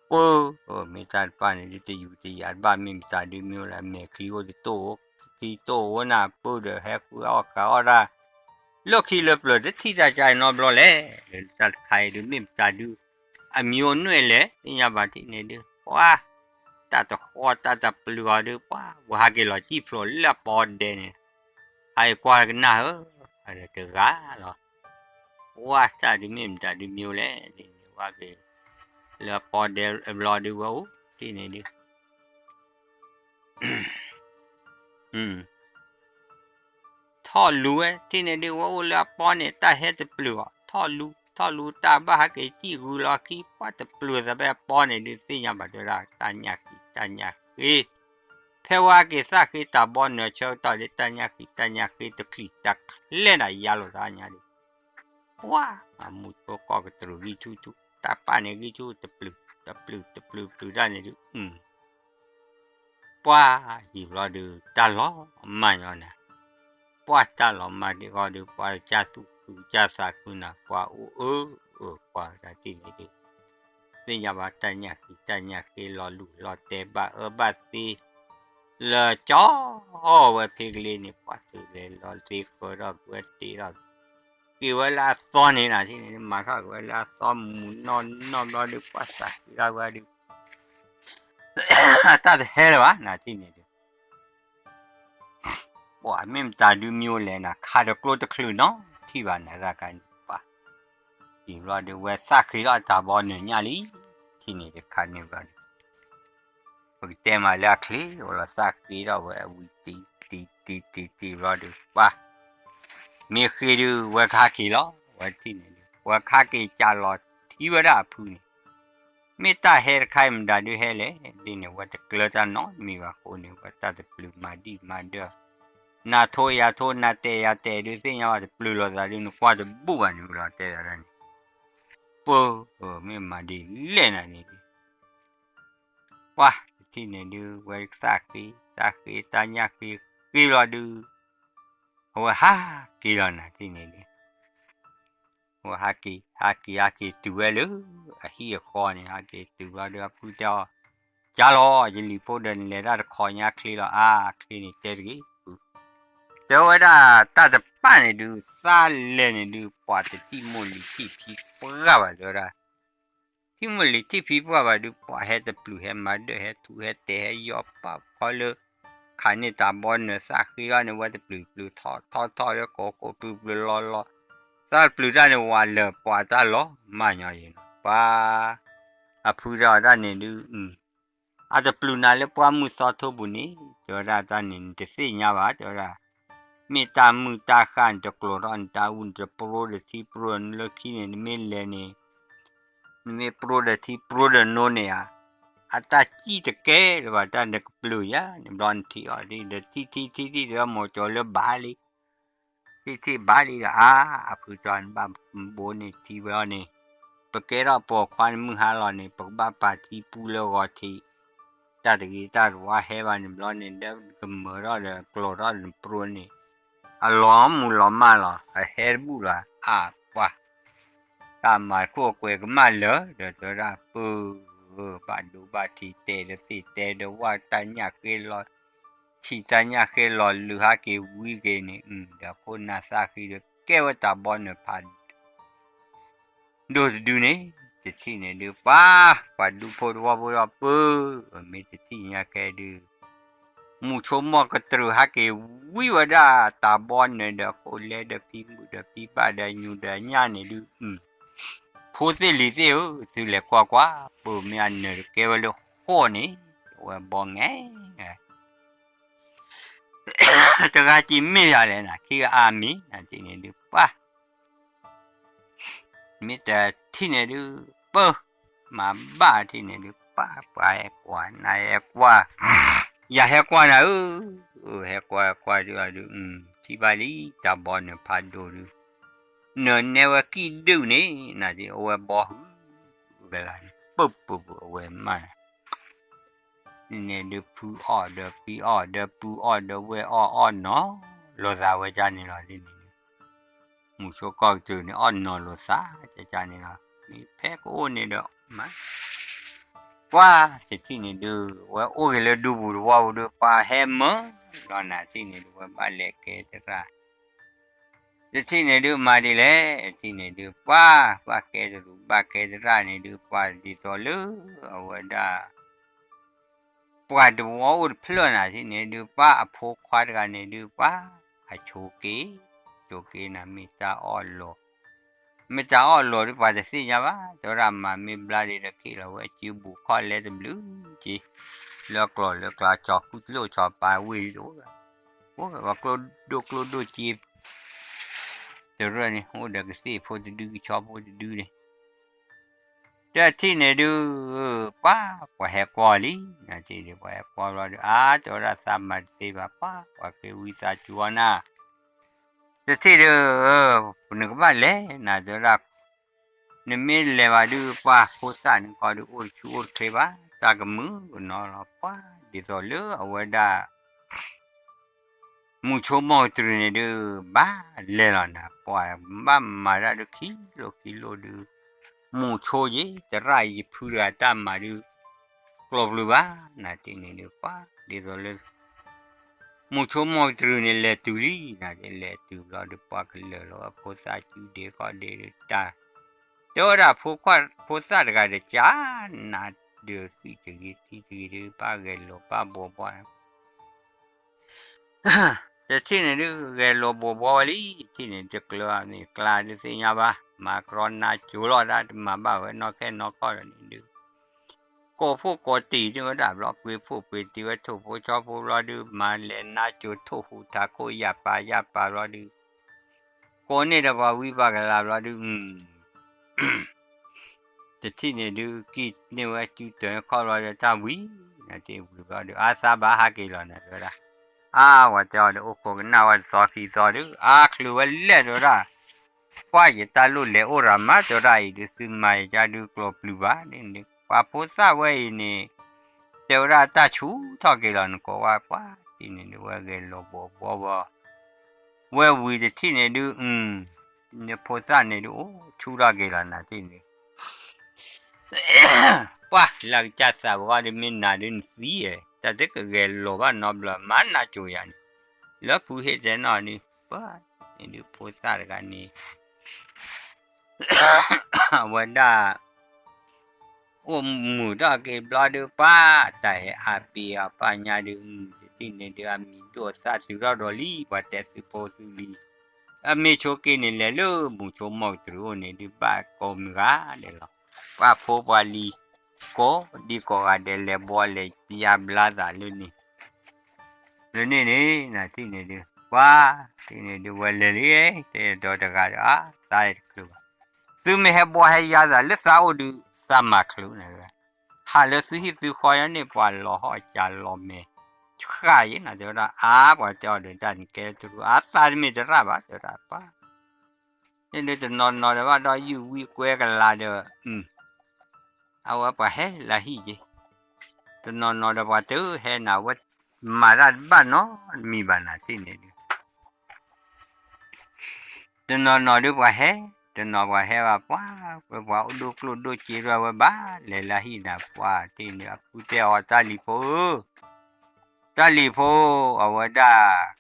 ပၢ်, မ့ၢ်တၢ်တပာ်န့ၣ်ဒုး တယူၤတယၤတဘၣ် မ့ၢ်မတၤဒုးမ့ၢ်အိၣ်လဲၣ် အမဲာ်ချံအိၣ်တတိၢ်အိၣ် ခံတိၢ်အိၣ်နၢ်ပၢၢ်ဒီး ဟဲဃုအီၣ်ဃုအီၣ်တၢ် လၢခံလၢပျၢၤ တထံၣ်တၢ်ကါနီတဘျီလဲၣ်, လၢတၢ်တခါအံၤဒုး မ့ၢ်မတၤဒုး အမံၤအိၣ်နွဲၣ်လဲၣ် သ့ၣ်ညါဘၣ်ထံၣ်န့ၣ်ဒုး ပှၤ တၢ်တဃီတၢ်တပျုာ်အီၤဒုး ပှၤ ဝဲဟးက့ၤလီၤစံၣ်ဖျိးလၢအပီဒဲန့ၣ်, ဟးက့ၤကွၢ်ကနၣ်ဧၢ, တဂၤလီၤ, ပှၤတၢ်ဒုးမ့ၢ်မတၤဒုးမံၤအိၣ်လဲၣ်န့ၣ် ဝဲက့ၤ လၢအပီဒဲဘျီဒုး ဝဲအိၣ်ထံၣ်န့ၣ်ဒုး ထီၣ်လူၤဝဲထံၣ်န့ၣ်ဒုး ဝဲအိၣ်လၢအပီန့ၣ် တၢ်ဟဲတပျုာ်အီၤ ထီၣ်လူၤ ထီၣ်လူၤ တၢ်ဘၣ်ဟးက့ၤစံၣ်ဂုၤလီၤခံ ပှၤတပျုာ်သးဖဲအပီန့ၣ်ဒုး သ့ၣ်ညါဘၣ်တဲဝဲဒၣ် တၢ်ညၣ်ဃံ တၢ်ညၣ်ဃ့, ဖဲဝဲဟဲက့ၤသၣ်ဃ့တၢ်ဘီနၢၤဆၢကတီၢ်ဒုး တၢ်ညၣ်ဃံ တၢ်ညၣ်ဃ့ တချုးတၢ်ချဲနၤယါလိာ်သးညါဒုး ပှၤ အမူးဆိကီၢ်ကတြူးဂံၢ်ဆူၣ်ဆူၣ် တၢ်ပာ်န့ၣ်ဂံၢ်ဆူၣ်တပျုာ် တပျုာ် တပျုာ် ပျုာ်တၢ်န့ၣ်ဒုး ပှၤယံာ်ဘျီဒုး တၢ်လီၤမၢ်ညီနၤ, ပှၤတၢ်လီၤမၢ်ဒံးဃီဒုး ပှၤကစၢ်သူၣ်ခုကစၢ်သးခုနၤ ပှၤအိၣ်အၢအၢကွၢ်တၢ်ထံၣ်န့ၣ်ဒုး သ့ၣ်ညါဘၣ်တၢ်ညၣ်ဃံ တၢ်ညၣ်ဃ့ လီၤလူၤလီၤတဲာ်ဘၣ်အၢဘၣ်သီ လၢကၠီဝဲဖဲကလ့န့ၣ် ပှၤသုးလဲၤလီၤသ့ဃၢၤထီၣ်ကွဲတ့ထီၣ် က့ၤဝဲလၢအသီန့ၣ်နၤထံၣ်န့ၣ် မၤထီၣ်က့ၤဝဲလၢအသီမူးနီၢ်နီၢ်ဘျီဒုး ပှၤသးဃ့ထီၣ်ဝဲဒုး တၢ်တဟဲလၢၤဘၣ်နၤထံၣ်န့ၣ်ဒုး ပှၤမ့ၢ်မတၤဒုးမံၤအိၣ်လဲၣ်နၤ ခးဒီးကျိတချုးနီတထံၣ်ဘၣ်နၤတၢ်ခါန့ၣ်ပှၤ ယံာ်ဘျီဒုး ဝဲသၣ်ဃ့ထီၣ်အတၢ်ဘီနၢၤညၣ်လံ ထံၣ်န့ၣ်တခါန့ၣ်ဘျီဒုး ပကတဲမးလၢအချ့ အိၣ်လီၤသၣ်ဃ့ထီၣ်ဝဲအဝံၤတံၤတံၤတံၤတံၤတံၤဘျီဒုး ပှၤ မ့ၢ်ဃ့ဒုး ဝဲကဟးက့ၤလီၤ ဝဲထံၣ်န့ၣ်ဒုး ဝဲကဟးက့ၤကးလီၤထံဝဲဒၣ်အဖုန့ၣ် မ့ၢ်တၢ်ဟဲတခါအံၤမတၤဒုးဟဲလဲၣ် ဒ်န့ၣ် ဝဲတကျၢတၢ်နီတမံၤဘၣ်အဃိန့ၣ် ဝဲတၢ်တပျုာ်မၤဒံၣ်မၤဒၢၣ် နၤထိယၤထိ နၤတဲာ်ယၤတဲာ်ဒုး သ့ၣ်ညါဘၣ်တပျုာ်လိာ်သးဒုး နကွၢ်တဘူၣ်ဘၣ်န့ၣ်လီၤ တဲသးဒ်န့ၣ် ပၢ် မ့ၢ်မၤဒ်လဲၣ်နၤန့ၣ်ဒုး ပှၤ တထံၣ်န့ၣ်ဒုး ဝဲသၣ်ဃ့ သၣ်ဃ့ တၢ်ညၣ်ဃ့ ဃ့လီၤဒုး အဝဲဟးက့ၤလီၤနၤထံၣ်န့ၣ်ဒုး ဝဲဟးက့ၤ ဟးက့ၤ ဟးက့ၤတုၤဝဲလၢ အဟံၣ်အဃီန့ၣ် ဟးက့ၤတုၤဘျီဒုး အဖုတဲအီၤ ကၢ်လီၤ ယလံၤဖိဒီးနလဲၤတၢ်တခီညါချ့လီၤ အါ ချ့န့ၣ်တဲတဂ့ၤ တဲဝဲဒၣ် တၢ်တပာ်န့ၣ်ဒုး သးလဲၤန့ၣ်ဒုး ပှၤတထံၣ်မိၢ်လံၤထံၣ်ဖံပှၢ်ဘၣ်တဲဝဲဒၣ် ထံၣ်မိၢ်လံၤထံၣ်ဖံပှၢ်ဘၣ်ဒုး ပှၤဟဲတပျုာ်ဟဲမၤဒၢၣ် ဟဲထူးဟဲတဲာ် ဟဲယီၤပာ်ခီလၢ ခးန့ၢ်တၢ်ဘီနၢၤသၣ်ဃ့လီၤန့ၣ် ဝဲတပျုာ်ပျုာ်ထီၣ်ထီၣ်ထီၣ်လၢကိးကိးပျုာ်ပျုာ်လီၤလီၤ သးတပျုာ်တၢ်န့ၣ် ဝးလၢာ်ပှၤတၢ်လီၤမၢ်ညီယဲၢ် ပှၤ အဖုတဲအီၤတၢ်န့ၣ်ဒုး အတပျုာ်နၤလၢပှၢ်မုၢ်သီထိပူၤန့ၣ် တဲဝဲဒၣ်တၢ်န့ၣ် နတသ့ၣ်ညါဘၣ် တဲဝဲဒၣ် မ့ၢ်တၢ်မုၢ်တၢ်ဃၢ်နတကျိးထီၣ်နတၢ်အူ နတပရိဒီးထံပရိဒီးနိလၢခံန့ၣ် နမ့ၢ်လဲၤန့ၣ် နမ့ၢ်ပရိဒီးထံပရိဒီးနိန့ၣ်ဧါ အတၢ်စံၣ်တကဲလၢၤဘၣ် တၢ်နကပျုာ်ယၤန့ၣ်ဘျီနထံၣ်အီၤဒ်ဒီး ထံၣ်ထံၣ်ထံၣ်ထံၣ်တဲဝဲမိၢ်ကၠီလၢဘၣ်လံ ထံၣ်ထံၣ်ဘၣ်လံဒီး အါ အဖုတဲနဘၣ်ဘိန့ၣ်ထံဝဲအီၤန့ၣ် ပကဲထီၣ်ပိာ်ခွါန့ၣ်မုၢ်ဟါလီၤန့ၣ် ပကဘၣ်ပာ်ထံပူလၢဂီၤထံး တၢ်တဂ့ၤတၢ်တဝါဟဲဘၣ်န့ၣ်ဘျီန့ၣ် ဒီးကမၢထီၣ်ဒီးကျိးထီၣ်ဒီးပရိန့ၣ် အလီၤမုၢ်လီၤမၢ်လီၤ အဟဲတဘူၣ်လီၤ အါ ပှၤ တၢ်မၤခိၣ်အကွဲးကမၣ်လၢာ်ဒီး တဲဝဲဒၣ်ပၢ် ဘၣ်ဒိဘၣ်ထံးတဲာ်ဒီးသ့ၣ်တဲဒီးဝၣ်တၢ်ညၣ်ဃ့လီၤ ထံၣ်တၢ်ညၣ်ဃ့လီၤလုၢ်ဟးက့ၤဝံက့ၤန့ၣ် ဒီးခိၣ်နၢ်သၣ်ဃံဒီး ကဲဝဲတၢ်ဘီနၢၤဖး ဒိၣ်တဒုန့ၣ် တထံၣ်န့ၣ်ဒုး ပှၤ ပှၤဒူဖိတဝီဖိဒီးပၢ် မ့ၢ်တထံၣ်ညါကဲဒုး မူဆိကမိၣ်ကတြူာ်ဟးက့ၤဝံဝဲဒၣ်တၢ်ဘီနၢၤဒီး ခိၣ်လဲဒီးဖံမုၣ်ဒီးဖံဘၣ်ဒီးညူဒီးညၣ်န့ၣ်ဒုး ဖိသ့ၣ်လံၤသ့ၣ်ဧၢ သုလဲၤကွၢ်ကွၢ် ပၢ်မ့ၢ်အနၢၤတကဲဝဲလၢဃိးန့ၣ် ဝဲဘီငဲ တဂၤက့ၤမ့ၢ်ယၤလဲၣ်နၤ ခံဂၤအါမံၤ နၤတထံၣ်န့ၣ်ဒုး ပှၤ မ့ၢ်တထံၣ်န့ၣ်ဒုး ပၢ် မၤဘၣ်ထံၣ်န့ၣ်ဒုး ပှၤ ပှၤဟဲကွၢ် နၤဟဲကွၢ် ယၤဟဲကွၢ်နၤဧၢ ဟဲကွၢ်ကွၢ်ဒုးအဒုး ထံၣ်ဘၣ်လံ တၢ်ဘီနၢၤဖးဒိၣ်ဒုး နၢၤနဲဝဲကံၣ်ဒုၣ်န့ၣ် နၤဒုး အဝဲဘီဟု ကလၤန့ၣ် ပၢၢ်ပၢၢ်ပၢၢ် အဝဲမၢ် န့ၣ်ဒုး ဖုအီၣ်ဒီးဖံအီၣ်ဒီးပုၢ်အီၣ်ဒီးဝဲၢ်အီၣ်အီၣ်နီၤ လိာ်သးဝဲဒ်န့ၣ်လီၤ ဒ်န့ၣ်ဒုး မုဆိကီၢ်ကတြူၢ်န့ၣ် အီၣ်နီၤလိာ်သး ကကန့ၣ်လီၤ. မ့ၢ်ဖဲကအိၣ်န့ၣ်ဒီး မၤ ပှၢ်တထံၣ်န့ၣ်ဒုး ဝဲအိၣ်က့ၤလၢဒူပူၤတဝီပူၤဒုး ပှၢ်ဟဲမၢလီၤနၤထံၣ်န့ၣ်ဒုး ဝဲဘၣ်လဲၤကဲသရၣ် တထံၣ်န့ၣ်ဒုး မၤဒ်လဲၣ် ထံၣ်န့ၣ်ဒုး ပှၢ် ဘၣ်ကဲတရူး ဘၣ်ကဲသရၣ်န့ၣ်ဒုး ပှၢ်ဒ်သိးလၢ အဝဲဒၣ် ပှၤတဝီအိၣ်တဖျၢၣ်နၤထံၣ်န့ၣ်ဒုး ပှၢ်အဖိခွါတဂၤန့ၣ်ဒုး ပှၢ်အဆိးက့ၤ ဆိးက့ၤနၤ မ့ၢ်တၢ်အီၣ်လီၤ မ့ၢ်တၢ်အီၣ်လီၤဒုး ပှၤတသ့ၣ်ညါဘၣ် တဲဝဲဒၣ်မၤမ့ၢ်ဘျါဒံးဒီး က့ၤလီၤဝဲအစုဘူးခီၣ်လဲတဘျုးက့ၤ လၢကျီၢ်လၢကျါ ကၠီၤခူၣ်ကျိၣ်ကၠီၤပၤဝ့ၢ်ဒ်အိၣ် အိၣ်ဝဲကျိၣ်ဒိၣ်ကျိၣ်ဒိၣ်က့ၤ တရၢၣ်န့ၣ် အိၣ်ဒီးကသ့ၣ်ဖိတဒု ကဆီဖိတဒုန့ၣ် တထံၣ်န့ၣ်ဒုး ပှၢ် ပှၤဟဲကွၢ်လံ နထံၣ်ဒုး ပှၤဟဲကွၢ်ဘျီဒုး အါ တဲဝဲဒၣ်သးမၤတသ့ဘၣ် ပှၢ် ပှၤက့ၤဝံသးစူၤအီၤနၤ တထံၣ်ဒုး နကဘၣ်လဲၤနၤ တဲဝဲဒၣ် နမ့ၢ်လဲၤဘၣ်ဒုး ပှၢ်ဖိသၣ်န့ၣ်ကီးဒုး အိၣ်တဆူၣ်အိၣ်တချ့ဘၣ် တၢ်ကမုာ်ကနီၤလီၤ ပှၢ် ဒ်သိးလၢအဝဲဒၣ် မုဆိကမီၢ်ကတြူၢ်န့ၣ်ဒုး ဘၣ်လဲၤလီၤနၤ ပှၤဘၣ်မၤတၢ်ဒုး ခံလိာ်ခံလိာ်ဒုး မုဆိယ့ၤ သရၣ်ယဖုတဂၤတၢ်မၤဒုး ကျီၢ်ပျုၤဘၣ် နထံၣ်န့ၣ်ဒုး ပှၢ် ဒ်သိးလၢ မုဆိကမီၢ်ကတြူၢ်န့ၣ် လဲၤတုၤလံ နထံၣ်လဲၤတုၤဘျီဒုး ပှၢ်ကလၢာ်လီၤဝဲဖိသၣ်စုဒ့ကီၢ်ဒ့ဒုးတၢ် တဲဝဲဒၣ်ဖိခွါ ဖိသၣ်တဂၤဒီး ကနၤဒုး သွံၣ်တဂ့ၤ ထံတဂ့ၤဒုး ပၢ်ဂဲၤလိာ်ပၢ်ဘှီဘှီ တထံၣ်န့ၣ်ဒုး ဂဲၤလိာ်ဘှီဘှီဝဲလံ ထံၣ်န့ၣ် တကျၢၤမ့ၢ်ကျါဒုးသ့ၣ်ညါဘၣ် မၤကရီနါစိၤလီၤဒၣ် တမၤဘၣ်ဝဲနီၢ်ခဲနီၢ်ခီၣ်ဒီးန့ၣ်ဒုး ကိးဖှိၣ်ကိးတံၢ်န့ၢ်ဝဲဒၣ်ဘျီ ပှ့ၤဖှိၣ်ပှ့ၤတံၢ်ဝဲထိၣ်ဖိဆီဖိဘျီဒုး မၤလဲၤနါစိၤထိၣ်ဟူးထးခိၣ်ယၢ်ပာ်ယၢ်ပာ်ဘျီဒုး ကိးန့ၢ်ဒီးပှၤဝံပှၤကလၤဘျီဒုး တထံၣ်န့ၣ်ဒုး ကံၢ်န့ၢ်ဝဲစုတၢၤခီၣ်ဘျီဒီး တၢ်ဝံၤ နထံၣ်ဝံၤဘျီဒုး အါသးဘၣ်ဟးက့ၤလီၤနၤ တဲဝဲဒၣ် အါ ပှၤတဲအီၤဒီး အိၣ်ခိးကနၣ်ဝဲတသီခံသီဒုး အါချုးဝဲလဲၣ် တဲဝဲဒၣ် ပှၢ်ယတၢ်လိၣ်လဲၤအိၣ်ရၤမး တဲဝဲဒၣ်အံၤဒုး သုမၤယကါဒုး ကျီၢ်ပျုၤဘၣ် ဒ်န့ၣ် ပှၤဖိသၣ်ဝဲအံၤန့ၣ် တဲဝဲဒၣ်တၢ်ဆူၣ်ထီၣ်က့ၤလီၤ နကိးဝဲပှၢ် ထံၣ်န့ၣ်ဒုး ဝဲဂဲၤလိာ်ဘှီဘှီဘှီ ဝဲဝံၤတထံၣ်န့ၣ်ဒုး နဖိသၣ်န့ၣ်ဒုး အိၣ်ဆူၣ်ထီၣ်က့ၤလီၤ နထံၣ်န့ၣ် ပှၢ် လၢကစၢ်သးပှၢ်ဒီး မ့ၢ်နၤဒုးနသံဧါ တၢ်တကဂဲၤလိာ်ဘၣ်နီတဘျီ မၤနါစိၤယၤန့ၣ် လၢဖုဟ့ၣ်တဲနီၢ်န့ၣ် ပှၢ် န့ၣ်ဒုးဖိသၣ်တဂၤန့ၣ် အဝဲဒၣ် အိၣ်မုာ်ထီၣ်က့ၤဘျီဒုး ပှၢ် တၢ်ဟဲအါပ့ၤအီၤ ပှၢ်ညါဒုး တထံၣ်န့ၣ်ဒုး အမံၤဒိၣ်သၣ်တုၤထီၣ်ဒီးလံ ပှၤတဲသုဖိသုလံ အမ့ၢ်ဆိက့ၤန့ၣ် လဲၤလၢမုဆိကမီၢ်ကတြူၢ်အိၣ်န့ၣ်ဒုး ဘၣ်ကိးမုၢ်ဂၤဒဲးလီၤ ပှၢ်ဖိပှၤလံၤ ကိးဒံကိးဂၤဒဲး လဲၤဘှီလဲၤယါဘျါသးလၢန့ၣ် လၢန့ၣ်န့ၣ် နထံၣ်န့ၣ်ဒုး ပှၢ် ထံၣ်န့ၣ်ဒုး ဝဲလဲၤလံ တဲဒီးတဂၤဒီး အါ သးတချုးဘၣ် သုမ့ၢ်ဟဲဘှီဟဲယါသးလၢသးအိၣ်ဒုး သးမၤချုးနၤ ဟးလၢသုဟံၣ်သုဃီယါန့ၣ် ပှၤလီၤဟီၣ်ကၢလီၤမဲာ် ဆှၣ်ယဲနၤ တဲဝဲဒၣ် အါ ပှၤတဲအီၤဒီး တၢ်နကဲတရူး အါ သးတမ့ၢ်တရၣ်ဘၣ် တဲဝဲဒၣ် ပှၢ် န့ၣ်ဒုးတနီၤနီၤဒီးဘၣ်ဒီးယုၢ်ဝံကွဲကလၤဒီး အဝဲပှၤဟဲလၢဟံၣ်က့ၤ တနီၤနီၤဒီးပှၤတဟဲနၤ အဝဲမၤတၢ်တဘၣ်နီတမံၤဘၣ် နထံၣ်န့ၣ်ဒုး တနီၤနီၤဒုးပှၤဟဲ တနီၤပှၤဟဲဘၣ် ပှၢ် ဝဲပှၤအိၣ်ဒိၣ်ကျိၣ်ဒိၣ်စ့ဒၣ်ဝဲဘၣ် လဲၤလၢဟံၣ်နၤ ပှၢ် ထံၣ်န့ၣ် အဖုတဲအီၤ တၢ်လံၤဖိဧၢ တၢ်လံၤဖိ အဝဲဒၣ်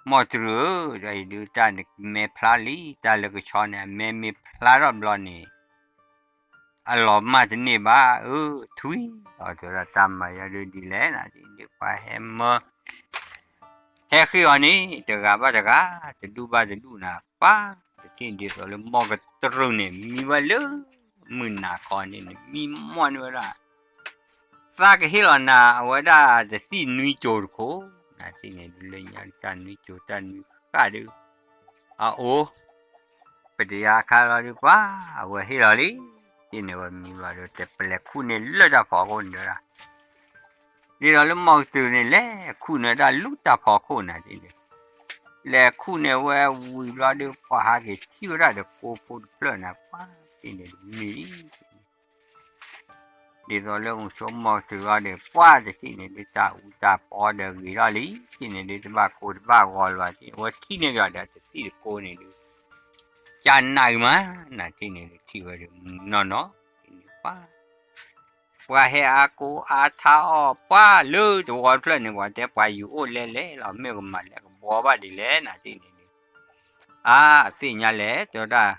မီၢ်တြူၢ်ဧၢ ဒီးအံၤဒုးတၢ်နမဲဖျါလံ တၢ်လၢကဆီန့ၣ် အမဲမ့ၢ်ဖျါထီၣ်ဘျီန့ၣ် အလီၤမၢ်တန့ၢ်ဘၣ် အၢ ထွံၣ် အီၤတဲဝဲဒၣ် တၢ်မၤယါဒုးဒ်လဲၣ် နဒုးပှၤဟဲမၢ ဟဲဃ့အီၤန့ၣ် တဂၤဘၣ်တဂၤ တဒူၣ်ဘၣ်တဒူၣ်နၤ ပှၢ် တထံၣ်ဒ်သိးလၢမီၢ်ကတြူၢ်န့ၣ် မံဝဲလၢ မုၢ်နၤခီန့ၣ်န့ၣ် မံမီၢ်န့ၢ်ဝဲဒၣ် သးကဟ့ၣ်လီၤနၤ အဝဲဒၣ်တသံၣ်နွံစိၤတခိၣ် နထံၣ်န့ၣ်ဒုး လၢညါတၢ်နွံစိၤတၢ်နွံဃၣ်ဒုး အအိၣ် ပတယါခါလီၤဒုး ပှၢ် အဝဲဟ့ၣ်လီၤလံ တထံၣ်န့ၣ်ဝဲမံဘျီဒီး တပလဲၤခူၣ်န့ၢ်လၢတၢ်ဖီခိၣ်န့ၣ်ဝဲဒၣ် ဒ်သိးလၢမီၢ်ကတြူၢ်န့ၣ် လဲၤခူၣ်န့ၢ်တၢ်လူၤတၢ်ဖီခိၣ်နၤ တထံၣ်န့ၣ် လဲၤခူၣ်န့ၢ်ဝဲဝံၤဘျီဒုး ပှၤဟးက့ၤထံၣ်ဝဲဒၣ်ဒီးကိးဖိတဖျၢၣ်နၤ ပှၢ် တထံၣ်န့ၣ်ဒုးမံလံ ဒ်သိးလၢမုဆိကမီၢ်ကတြူၢ်အီၤဒီး ပှၢ်တထံၣ်န့ၣ်ဒုး တၢ်အူတၢ်ပီဒီးဂ့ၤထီၣ်လံ တထံၣ်န့ၣ်ဒုး တဘၣ်ကိးတဘၣ်ဂီၤလၢၤဘၣ် အဝဲထံၣ်န့ၢ်ကဒီးတသံၣ်တကိးန့ၣ်ဒုး ကနၣ်အံၤမး, နၤထံၣ်န့ၣ်ဒုး ထံၣ်ဝဲဒုး နီၢ်နီၢ်, ပှၤဟဲအါကိးအါထါအီၣ် ပှၤလၢတဝီတဖျၢၣ်န့ၣ် ပှၤတဲပှၤယူၤအိၣ်လဲလဲလီၤ, မ့ၢ်ကမၤလဲၣ်ကဘှီဘၣ်ဒ်လဲၣ် နၤထံၣ်န့ၣ်ဒုး, အါ အသ့ၣ်ညါလဲၣ် တဲဝဲဒၣ်